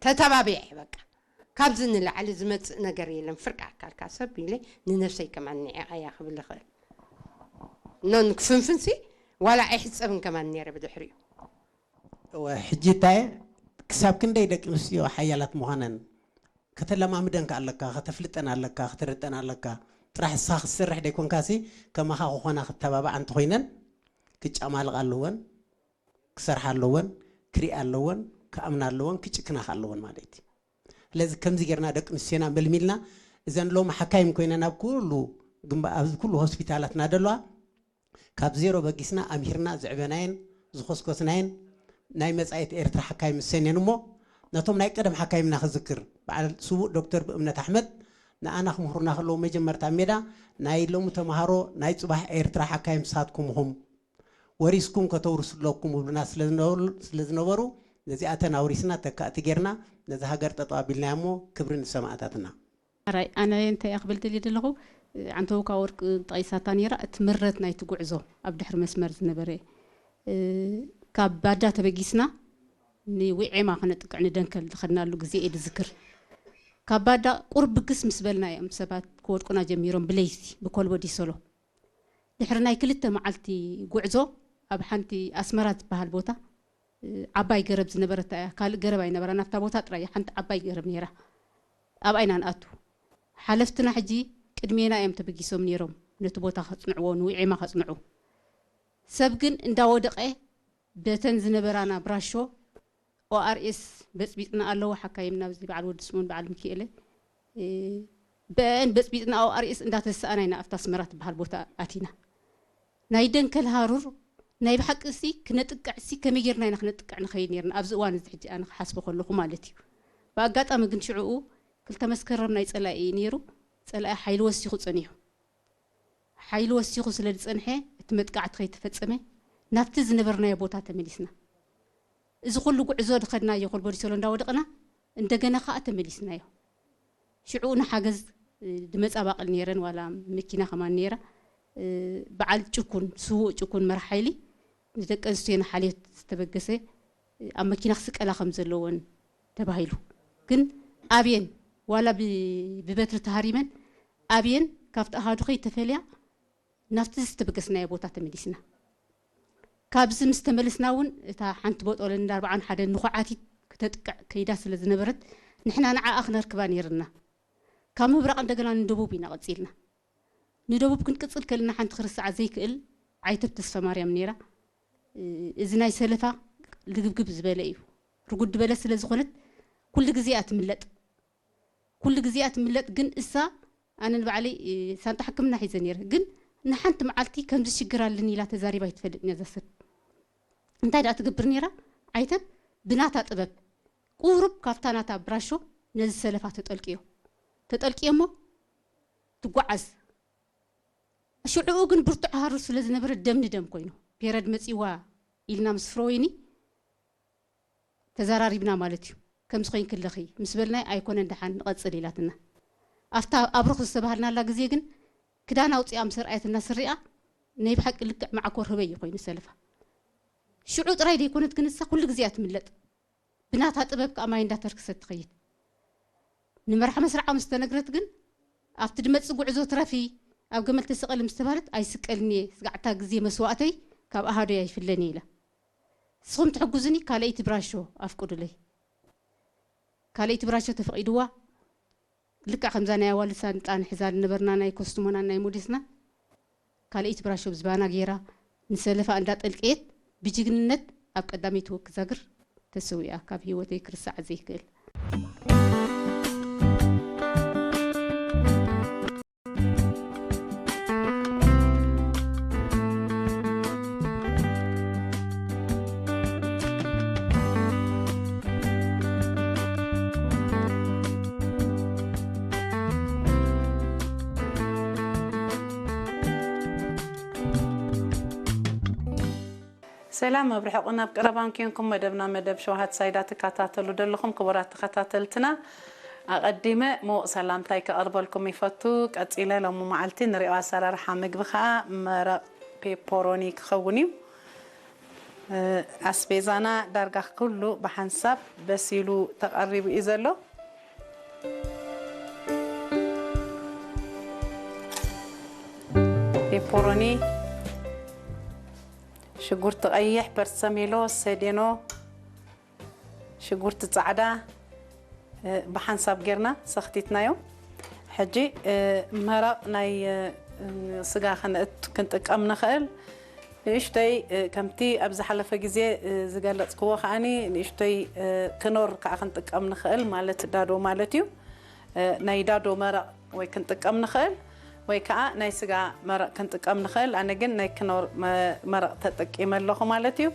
ተተባቢዐ በቃ። ካብዚ ንላዕሊ ዝመጽእ ነገር የለን፣ ፍርቂ ኣካልካ ሰብ ኢለ ንነፍሰይ ከማን ንዒቐያ ክብል እኽእል። ኖን ክፍንፍንሲ ዋላ ኣይሕጸብን ከማን ነይረ ብድሕሪኡ። እወ፣ ሕጂ እንታይ ክሳብ ክንደይ ደቂ ኣንስትዮ ሓያላት ምዃነን ከተለማምደን ከ ኣለካ፣ ከተፍልጠን ኣለካ፣ ከተረድጠን ኣለካ። ጥራሕ ንስኻ ክትሰርሕ ደይኮንካሲ ከማኻ ክኾና ክተባብዓ እንተኾይነን ክጫማልቓ ኣለወን፣ ክሰርሓ ኣለወን፣ ክሪኣ ኣለወን፣ ክኣምና ኣለወን፣ ክጭክና ከ ኣለወን ማለት እዩ። ስለዚ ከምዚ ጌርና ደቂ ኣንስትዮና መልሚልና እዘን ሎሚ ሓካይም ኮይነን ኣብ ኩሉ ግንባ-፣ ኣብዚ ኩሉ ሆስፒታላትና ደለዋ ካብ ዜሮ በጊስና ኣምሂርና ዘዕበናየን ዝኾስኮስናየን ናይ መጻኢት ኤርትራ ሓካይም እሰን እየን እሞ ነቶም ናይ ቀደም ሓካይምና ክዝክር በዓል ስዉእ ዶክተር ብእምነት ኣሕመድ ንኣና ክምህሩና ከለዉ መጀመርታ ሜዳ ናይ ሎሚ ተምሃሮ ናይ ጽባሕ ኤርትራ ሓካይም ንስኻትኩም ኢኹም ወሪስኩም ከተውርሱ ኣለኩም ይብሉና ስለ ዝነበሩ፣ ስለ ዝነበሩ ነዚኣተን ኣውሪስና ተካእቲ ጌርና ነዛ ሃገር ጠጠው ኣቢልናያ እሞ ክብሪ ንሰማእታትና። ኣራይ፣ ኣነ እንታይ እየ ክብል ደልየ ዘለኹ፣ ዓንተውካ ወርቅ ጠቒሳታ ነይራ፣ እቲ ምረት ናይቲ ጉዕዞ ኣብ ድሕሪ መስመር ዝነበረ፣ እ፣ ካብ ባዳ ተበጊስና ንዊዔማ ከነጥቅዕ ንደንከል ዝኸድናሉ ግዜ እየ ዝዝክር። ካብ ባዳ ቁሩብ ብግስ ምስ በልና እዮም ሰባት ክወድቁና ጀሚሮም፣ ብለይቲ ብኮልቦ ዲሶሎ። ድሕሪ ናይ ክልተ መዓልቲ ጉዕዞ ኣብ ሓንቲ ኣስመራ ዝበሃል ቦታ፣ እ፣ ዓባይ ገረብ ዝነበረታ እያ። ካልእ ገረብ ኣይነበራን። ኣብታ ቦታ ጥራይ እያ ሓንቲ ዓባይ ገረብ ነይራ። ኣብኣ ኢና ንኣቱ። ሓለፍትና ሕጂ ቅድሜና እዮም ተበጊሶም ነይሮም፣ ነቲ ቦታ ከጽንዕዎ፣ ንዊዔማ ከጽንዑ። ሰብ ግን እንዳወደቐ በተን ዝነበራና ብራሾ ኦኣርኤስ በጽቢጥና ኣለዎ። ሓካይም ናብዚ በዓል ወዲ ስምኦን በዓል ሚኪኤለ፣ እ፣ በአን በጽቢጥና ኦኣርኤስ እንዳተሰኣና ኢና ኣብታ ኣስመራ ትበሃል ቦታ ኣቲና። ናይ ደንከል ሃሩር ናይ ብሓቂ እሲ ክነጥቅዕ እሲ ከመይ ጌርና ኢና ክነጥቅዕ ንኸይድ ኔርና ኣብዚ እዋን እዚ ሕጂ ኣነ ክሓስቦ ከለኹ ማለት እዩ። ብኣጋጣሚ ግን ሽዕኡ ክልተ መስከረም ናይ ጸላኢ እዩ ኔሩ። ጸላኢ ሓይሊ ወሲኹ ጸኒሑ። ሓይሊ ወሲኹ ስለ ዝጸንሐ እቲ መጥቃዕቲ ከይተፈጸመ ናብቲ ዝነበርናዮ ቦታ ተመሊስና። እዚ ኩሉ ጉዕዞ ዝኸድናዮ ኮልቦዲሶሎ እንዳወደቕና እንደገና ከኣ ተመሊስናዮ። ሽዑ ንሓገዝ፣ እ፣ ድመጻባቕል ኔረን ዋላ መኪና ከማን ኔራ። እ፣ በዓል ጭኩን፣ ስዉእ ጭኩን መራሕ ሓይሊ ንደቂ ኣንስትዮ ንሓልዮት ዝተበገሰ፣ እ፣ ኣብ መኪና ክስቀላ ከም ዘለወን ተባሂሉ። ግን ኣብየን ዋላ ብ-፣ ብበትሪ ተሃሪመን ኣብየን ካብቲ ኣሃዱ ከይተፈልያ ናብቲ ዝተበገስናዮ ቦታ ተመሊስና። ካብዚ ምስ ተመልስና እውን እታ ሓንቲ ቦጦለን እንዳ ኣርብዓን ሓደን ንኹዓቲት ክተጥቅዕ ከይዳ ስለ ዝነበረት ንሕና ንዓኣ ክነርክባ ኔርና። ካብ ምብራቕ እንደገና ንደቡብ ኢና ቀጺልና። ንደቡብ ክንቅጽል ከልና ሓንቲ ክርስዓ ዘይክእል ዓይተብ ተስፋ ማርያም ኔራ። እ፣ እዚ ናይ ሰለፋ ልግብግብ ዝበለ እዩ። ርጉድ ዝበለ ስለ ዝኾነት ኩሉ ግዜ እያ ትምለጥ። ኩሉ ግዜ እያ ትምለጥ፣ ግን እሳ ኣነ ንባዕለይ፣ እ፣ ሳንጣ ሕክምና ሒዘ ኔረ። ግን ንሓንቲ መዓልቲ ከምዚ ሽግር ኣለኒ ኢላ ተዛሪባ ኣይትፈልጥን እያ እዛ ሰብ። እንታይ ደኣ ትገብር ኔራ? ዓይተብ ብናታ ጥበብ ቁሩብ ካብታ ናታ ብራሾ ነዚ ሰለፋ ተጠልቅዮ። ተጠልቅዮ እሞ ትጓዓዝ። ሽዕኡ ግን ብርቱዕ ሃሩር ስለ ዝነበረ ደም ንደም ኮይኑ። ፔረድ መጺዋ ኢልና ምስ ፍሮወይኒ ተዘራሪብና ማለት እዩ። ከምዚ ኮይንኪ ኣለኺ ምስ በልናይ ኣይኮነን ደሓን ንቐጽል ኢላትና። ኣብታ ኣብሩኽ ዝተባሃልናላ ግዜ ግን ክዳን ኣውጺኣ ምስ ኣርኣየትና ስሪኣ ናይ ብሓቂ ልክዕ መዓኮር ህበይ እዩ ኮይኑ ሰለፋ። ሽዑ ጥራይ ዘይኮነት ግን ንሳ ኩሉ ግዜ እያ ትምለጥ። ብናታ ጥበብ ከኣ ማይ እንዳተርክሰት ትኸይድ። ንመርሓ መስርዓ ምስ ተነግረት ግን ኣብቲ ድመጽእ ጉዕዞ ትረፊ ኣብ ገመል ተሰቐሊ ምስ ተባህለት ኣይስቀልን እየ፣ ስጋዕታ ግዜ መስዋእተይ ካብ ኣሃዶይ ኣይፍለን እየ ኢላ። ንስኹም ትሕግዙኒ ካልኣይቲ ብራሾ ኣፍቅዱለይ። ካልኣይቲ ብራሾ ተፈቒድዋ ልክዕ ከምዛ ናይ ኣዋልድ ሳንጣ ንሕዛ ዝነበርና ናይ ኮስትሞና ናይ ሞዴስና ካልኣይቲ ብራሾ ብዝባና ገይራ ንሰለፋ እንዳጠልቀየት ብጅግንነት ኣብ ቀዳመይቲ ወክዛግር ተሰዊኣ ካብ ህይወተይ ክርስዓ ዘይክእል። ሰላም፣ ኣብ ርሑቕን ኣብ ቀረባን ኬንኩም መደብና መደብ ሸውሃት ሳይዳ ትከታተሉ ዘለኹም ክቡራት ተኸታተልትና፣ ኣቐዲመ ምዉቕ ሰላምታይ ከቕርበልኩም ይፈቱ። ቀጺለ ሎሚ መዓልቲ ንሪኦ ኣሰራርሓ ምግቢ ኸኣ መረቕ ፔፖሮኒ ክኸውን እዩ። እ፣ ኣስቤዛና ዳርጋ ኩሉ ብሓንሳብ በሲሉ ተቐሪቡ እዩ ዘሎ። ፔፖሮኒ፣ ሽጉርቲ ቀይሕ፣ ፐርሰሜሎ፣ ሰዴኖ፣ ሽጉርቲ ጻዕዳ፣ እ፣ ብሓንሳብ ጌርና ሰኽቲትናዮ። ሕጂ፣ እ፣ መረቕ ናይ፣ እ፣ ስጋ ከነእት-፣ ክንጥቀም ንኽእል። ንእሽተይ፣ እ፣ ከምቲ ኣብ ዝሓለፈ ግዜ፣ እ፣ ዝገለጽክዎ ከኣኒ ንእሽተይ፣ እ፣ ክኖር ከኣ ክንጥቀም ንኽእል፣ ማለት ዳዶ ማለት እዩ። እ፣ ናይ ዳዶ መረቕ ወይ ክንጥቀም ንኽእል ወይ ከኣ ናይ ስጋ መረቕ ክንጥቀም ንኽእል። ኣነ ግን ናይ ክኖር መ-፣ መረቕ ተጠቂመ ኣለኹ ማለት እዩ።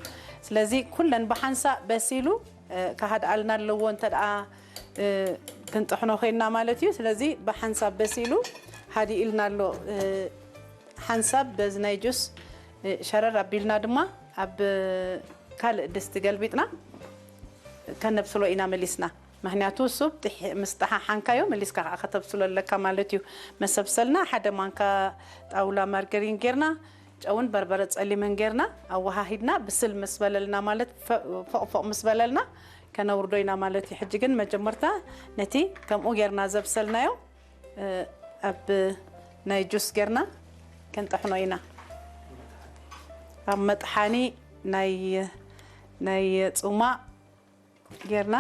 ስለዚ ኩለን ብሓንሳእ በሲሉ፣ እ፣ ክሃድኣልና ኣለዎ እንተ ደኣ፣ እ፣ ክንጥሕኖ ኮይንና ማለት እዩ። ስለዚ ብሓንሳብ በሲሉ ሃዲእልና ኣሎ። እ፣ ሓንሳብ በዚ ናይ ጁስ፣ እ፣ ሸረር ኣቢልና ድማ ኣብ ካልእ ድስቲ ገልቢጥና ከነብስሎ ኢና መሊስና። ምኽንያቱ እሱ ጥሕ-፣ ምስ ጠሓሓንካዮ መሊስካ ከዓ ከተብስሎ ኣለካ ማለት እዩ። መሰብሰልና ሓደ ማንካ ጣውላ ማርገሪን ጌርና፣ ጨውን በርበረ ጸሊምን ጌርና ኣወሃሂድና ብስል ምስ በለልና ማለት ፈ-፣ ፎቕ ፎቕ ምስ በለልና ከነውርዶ ኢና ማለት እዩ። ሕጂ ግን መጀመርታ ነቲ ከምኡ ጌርና ዘብሰልናዮ፣ እ፣ ኣብ ናይ ጁስ ጌርና ክንጥሕኖ ኢና። ኣብ መጥሓኒ ናይ፣ ናይ ጽማቕ ጌርና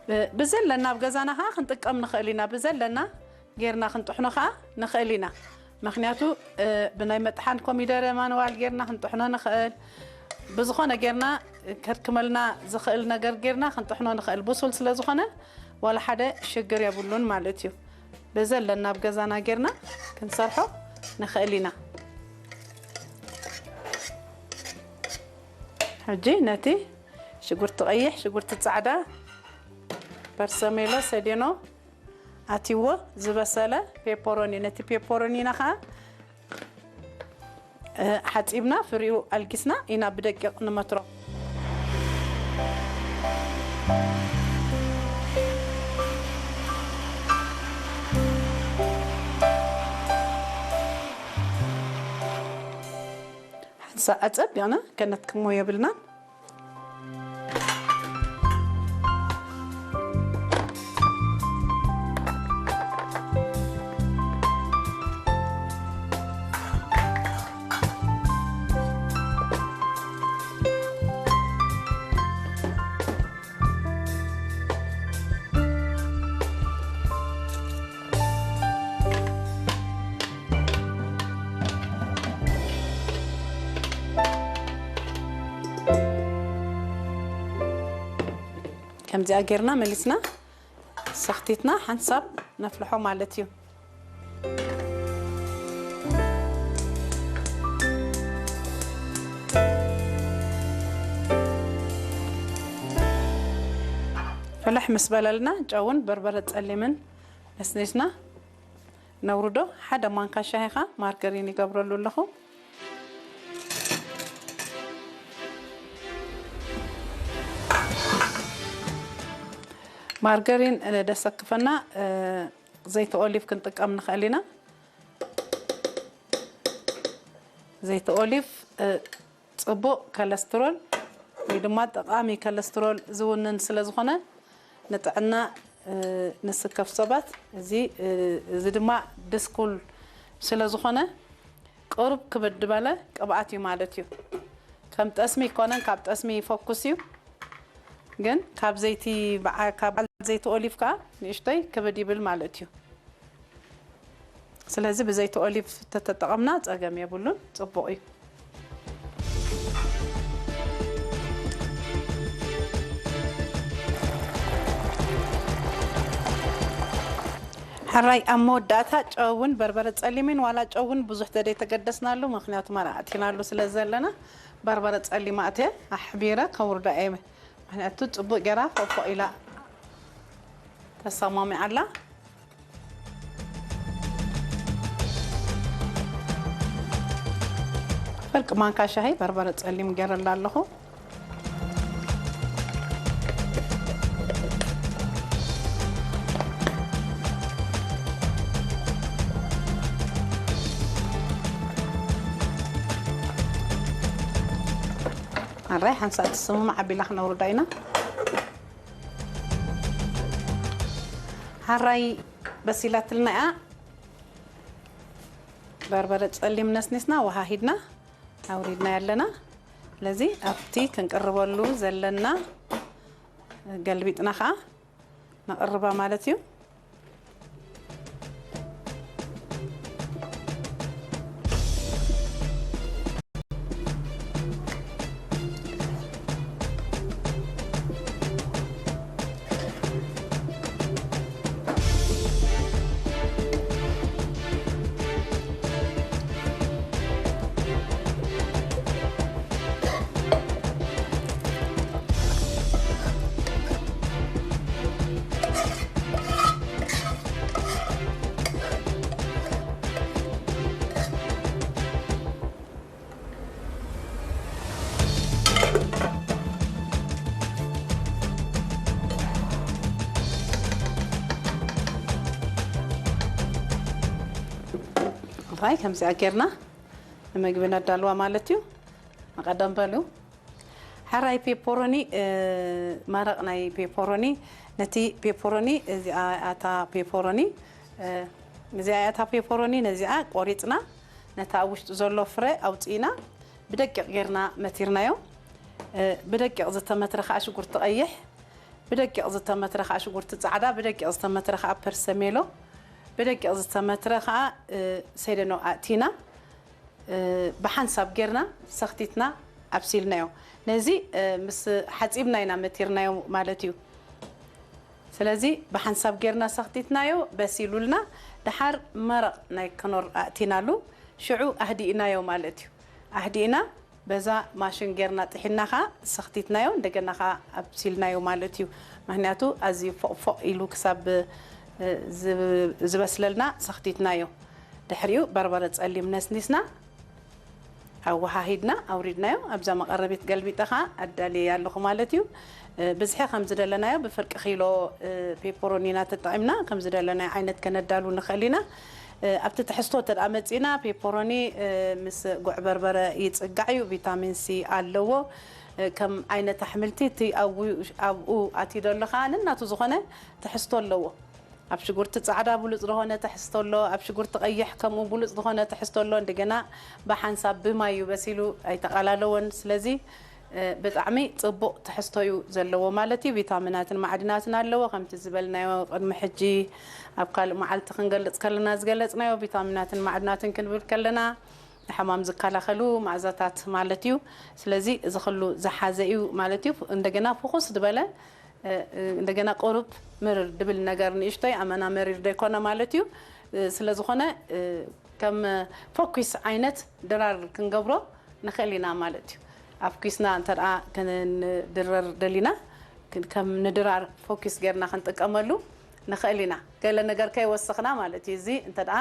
ብ-፣ ብዘለና ኣብ ገዛና ኸዓ ክንጥቀም ንኽእል ኢና። ብዘለና ጌርና ክንጥሕኖ ኸዓ ንኽእል ኢና። ምኽንያቱ ብናይ መጥሓን ኮሚደረ ማንዋል ጌርና ክንጥሕኖ ንኽእል። ብዝኾነ ጌርና ከድክመልና ዝኽእል ነገር ጌርና ክንጥሕኖ ንኽእል። ብሱል ስለ ዝኾነ ዋላ ሓደ ሽግር የብሉን ማለት እዩ። ብዘለና ኣብ ገዛና ጌርና ክንሰርሖ ንኽእል ኢና። ሕጂ ነቲ ሽጉርቲ ቀይሕ፣ ሽጉርቲ ጻዕዳ፣ በርሰሜሎ፣ ሰዴኖ ኣትይዎ ዝበሰለ ፔፐሮኒ። ነቲ ፔፐሮኒና ኸዓ ሓጺብና ፍሪኡ ኣልጊስና ኢና ብደቂቕ ንመትሮ። ሓንሳ ኣጸቢቕና ከነትክሞ የብልና። ከምዚኣ ጌርና መሊስና ሰኽቲትና ሓንሳብ ነፍልሖ ማለት እዩ። ፍልሕ ምስ በለልና ጨውን በርበረ ጸሊምን ነስኒስና ነውርዶ። ሓደ ማንካ ሻሂ ኸኣ ማርገሪን ይገብረሉ ኣለኹ። ማርገሪን ደሰክፈና፣ ዘይቲ ኦሊቭ ክንጥቀም ንኽእል ኢና። ዘይቲ ኦሊቭ ጽቡቕ ኮለስትሮል ወይ ድማ ጠቓሚ ኮለስትሮል ዝውንን ስለ ዝኾነ ንጥዕና ንስከፍ ሰባት እዚ እዚ ድማ ድስኩል ስለ ዝኾነ ቅሩብ ክብድ ዝበለ ቅብኣት እዩ ማለት እዩ። ከም ጠስሚ ይኮነን፣ ካብ ጠስሚ ይፈኩስ እዩ። ግን ካብ ዘይቲ በዓ- ካብ በዓል ዘይቲ ኦሊቭ ከዓ ንእሽተይ ክብድ ይብል ማለት እዩ። ስለዚ ብዘይቲ ኦሊቭ ተተጠቐምና ጸገም የብሉን፣ ጽቡቕ እዩ። ሕራይ ኣብ መወዳእታ ጨውን በርበረ ጸሊምን ዋላ ጨውን ብዙሕ ተደይ ተገደስናሉ፣ ምኽንያቱ መርዓ ኣቲናሉ ስለ ዘለና በርበረ ጸሊም ኣትየ ኣሕቢረ ከውርዳ እየ። ምኽንያቱ ጽቡቕ ገይራ ፎፎ ኢላ ተሰማሚዓላ። ፍርቂ ማንካ ሻሂ በርበረ ጸሊም ገይረላ ኣለኹ። ኣራይ ሓንሳእ ትስምም ዓቢላ ክነውርዳ ኢና። ሓራይ በሲላትልና እያ። በርበረ ጸሊም ነስኒስና፣ ውሃ ሂድና፣ ኣውሪድና ያለና። ስለዚ ኣብቲ ክንቅርበሉ ዘለና ገልቢጥና ኸዓ ነቕርባ ማለት እዩ። እንታይ ከምዚኣ ጌርና ንምግቢ ነዳልዋ ማለት እዩ። ንቐደም በሉ። ሕራይ ፔፐሮኒ፣ እ፣ መረቕ ናይ ፔፐሮኒ፣ ነቲ ፔፐሮኒ፣ እዚኣ እታ ፔፐሮኒ፣ እ፣ እዚኣ እታ ፔፐሮኒ፣ ነዚኣ ቆሪጽና፣ ነታ ኣብ ውሽጡ ዘሎ ፍረ ኣውጺእና፣ ብደቂቕ ጌርና መቲርናዮ። እ፣ ብደቂቕ ዝተመትረ ኸኣ ሽጉርቲ ቀይሕ፣ ብደቂቕ ዝተመትረ ኸኣ ሽጉርቲ ጻዕዳ፣ ብደቂቕ ዝተመትረ ኸኣ ፐርሰሜሎ፣ ብደቂቕ ዝተመትረ ከዓ ሰይደኖ ኣእቲና ብሓንሳብ ጌርና ሰኽቲትና ኣብሲልናዮ። ነዚ ምስ ሓፂብና ኢና መቲርናዮ ማለት እዩ። ስለዚ ብሓንሳብ ጌርና ሰኽቲትናዮ በሲሉልና። ደሓር መረቕ ናይ ከኖር ኣእቲናሉ፣ ሽዑ ኣህዲእናዮ ማለት እዩ። ኣህዲእና በዛ ማሽን ጌርና ጥሒና ኸዓ ሰኽቲትናዮ፣ እንደገና ኸዓ ኣብሲልናዮ ማለት እዩ። ምክንያቱ ኣዝዩ ፎቕ ፎቕ ኢሉ ክሳብ ዝበስለልና ሰኽቲትናዮ። ድሕሪኡ በርበረ ጸሊም ነስኒስና ኣወሃሂድና ኣውሪድናዮ። ኣብዛ መቐረቢት ገልቢጠ ኸዓ ኣዳልየ ኣለኹ ማለት እዩ። ብዝሒ ከም ዝደለናዮ ብፍርቂ ኪሎ ፔፐሮኒና ተጠቒምና ከም ዝደለናዮ ዓይነት ከነዳሉ ንኽእል ኢና። ኣብቲ ትሕዝቶ እንተ ደኣ መጺእና፣ ፔፐሮኒ ምስ ጉዕ በርበረ ይጽጋዕ እዩ፣ ቪታሚን ሲ ኣለዎ። ከም ዓይነት ኣሕምልቲ እቲ ኣብኡ ኣትዩ ዘሎ ከኣ ነናቱ ዝኾነ ትሕዝቶ ኣለዎ። ኣብ ሽጉርቲ ጻዕዳ ብሉጽ ዝኾነ ትሕዝቶ ኣሎ፣ ኣብ ሽጉርቲ ቀይሕ ከምኡ ብሉጽ ዝኾነ ትሕዝቶ ኣሎ። እንደገና ብሓንሳብ ብማይ እዩ በሲሉ፣ ኣይተቓላለወን። ስለዚ ብጣዕሚ ጽቡቕ ትሕዝቶ እዩ ዘለዎ ማለት እዩ። ቪታሚናትን ማዕድናትን ኣለዎ። ከምቲ ዝበልናዮ ቅድሚ ሕጂ ኣብ ካልእ መዓልቲ ክንገልጽ ከለና ዝገለጽናዮ ቪታሚናትን ማዕድናትን ክንብል ከለና ንሕማም ዝከላኸሉ መኣዛታት ማለት እዩ። ስለዚ እዚ ኩሉ ዝሓዘ እዩ ማለት እዩ። እንደገና ፍኹስ ዝበለ እንደገና ቁሩብ ምርር ድብል ነገር ንእሽቶይ ኣመና መሪር ዘይኮነ ማለት እዩ። ስለ ዝኾነ ከም ፎኪስ ዓይነት ድራር ክንገብሮ ንኽእል ኢና ማለት እዩ። ኣፍኪስና እንተ ደኣ ክንድረር ደሊና ከም ንድራር ፎኪስ ጌርና ክንጥቀመሉ ንኽእል ኢና። ገለ ነገር ከይወሰኽና ማለት እዩ። እዚ እንተ ደኣ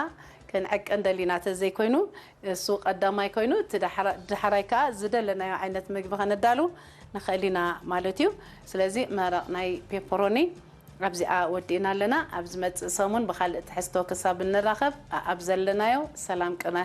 ክንዕቅን ደሊና ተዘይኮይኑ እሱ ቀዳማይ ኮይኑ እቲ ዳሕራይ ከዓ ዝደለናዮ ዓይነት ምግቢ ከነዳሉ ንኽእል ኢና ማለት እዩ። ስለዚ መረቕ ናይ ፔፐሮኒ ኣብዚኣ ወዲእና ኣለና። ኣብ ዝመጽእ ሰሙን ብኻልእ ትሕዝቶ ክሳብ እንራኸብ ኣብ ዘለናዮ ሰላም ቅነ።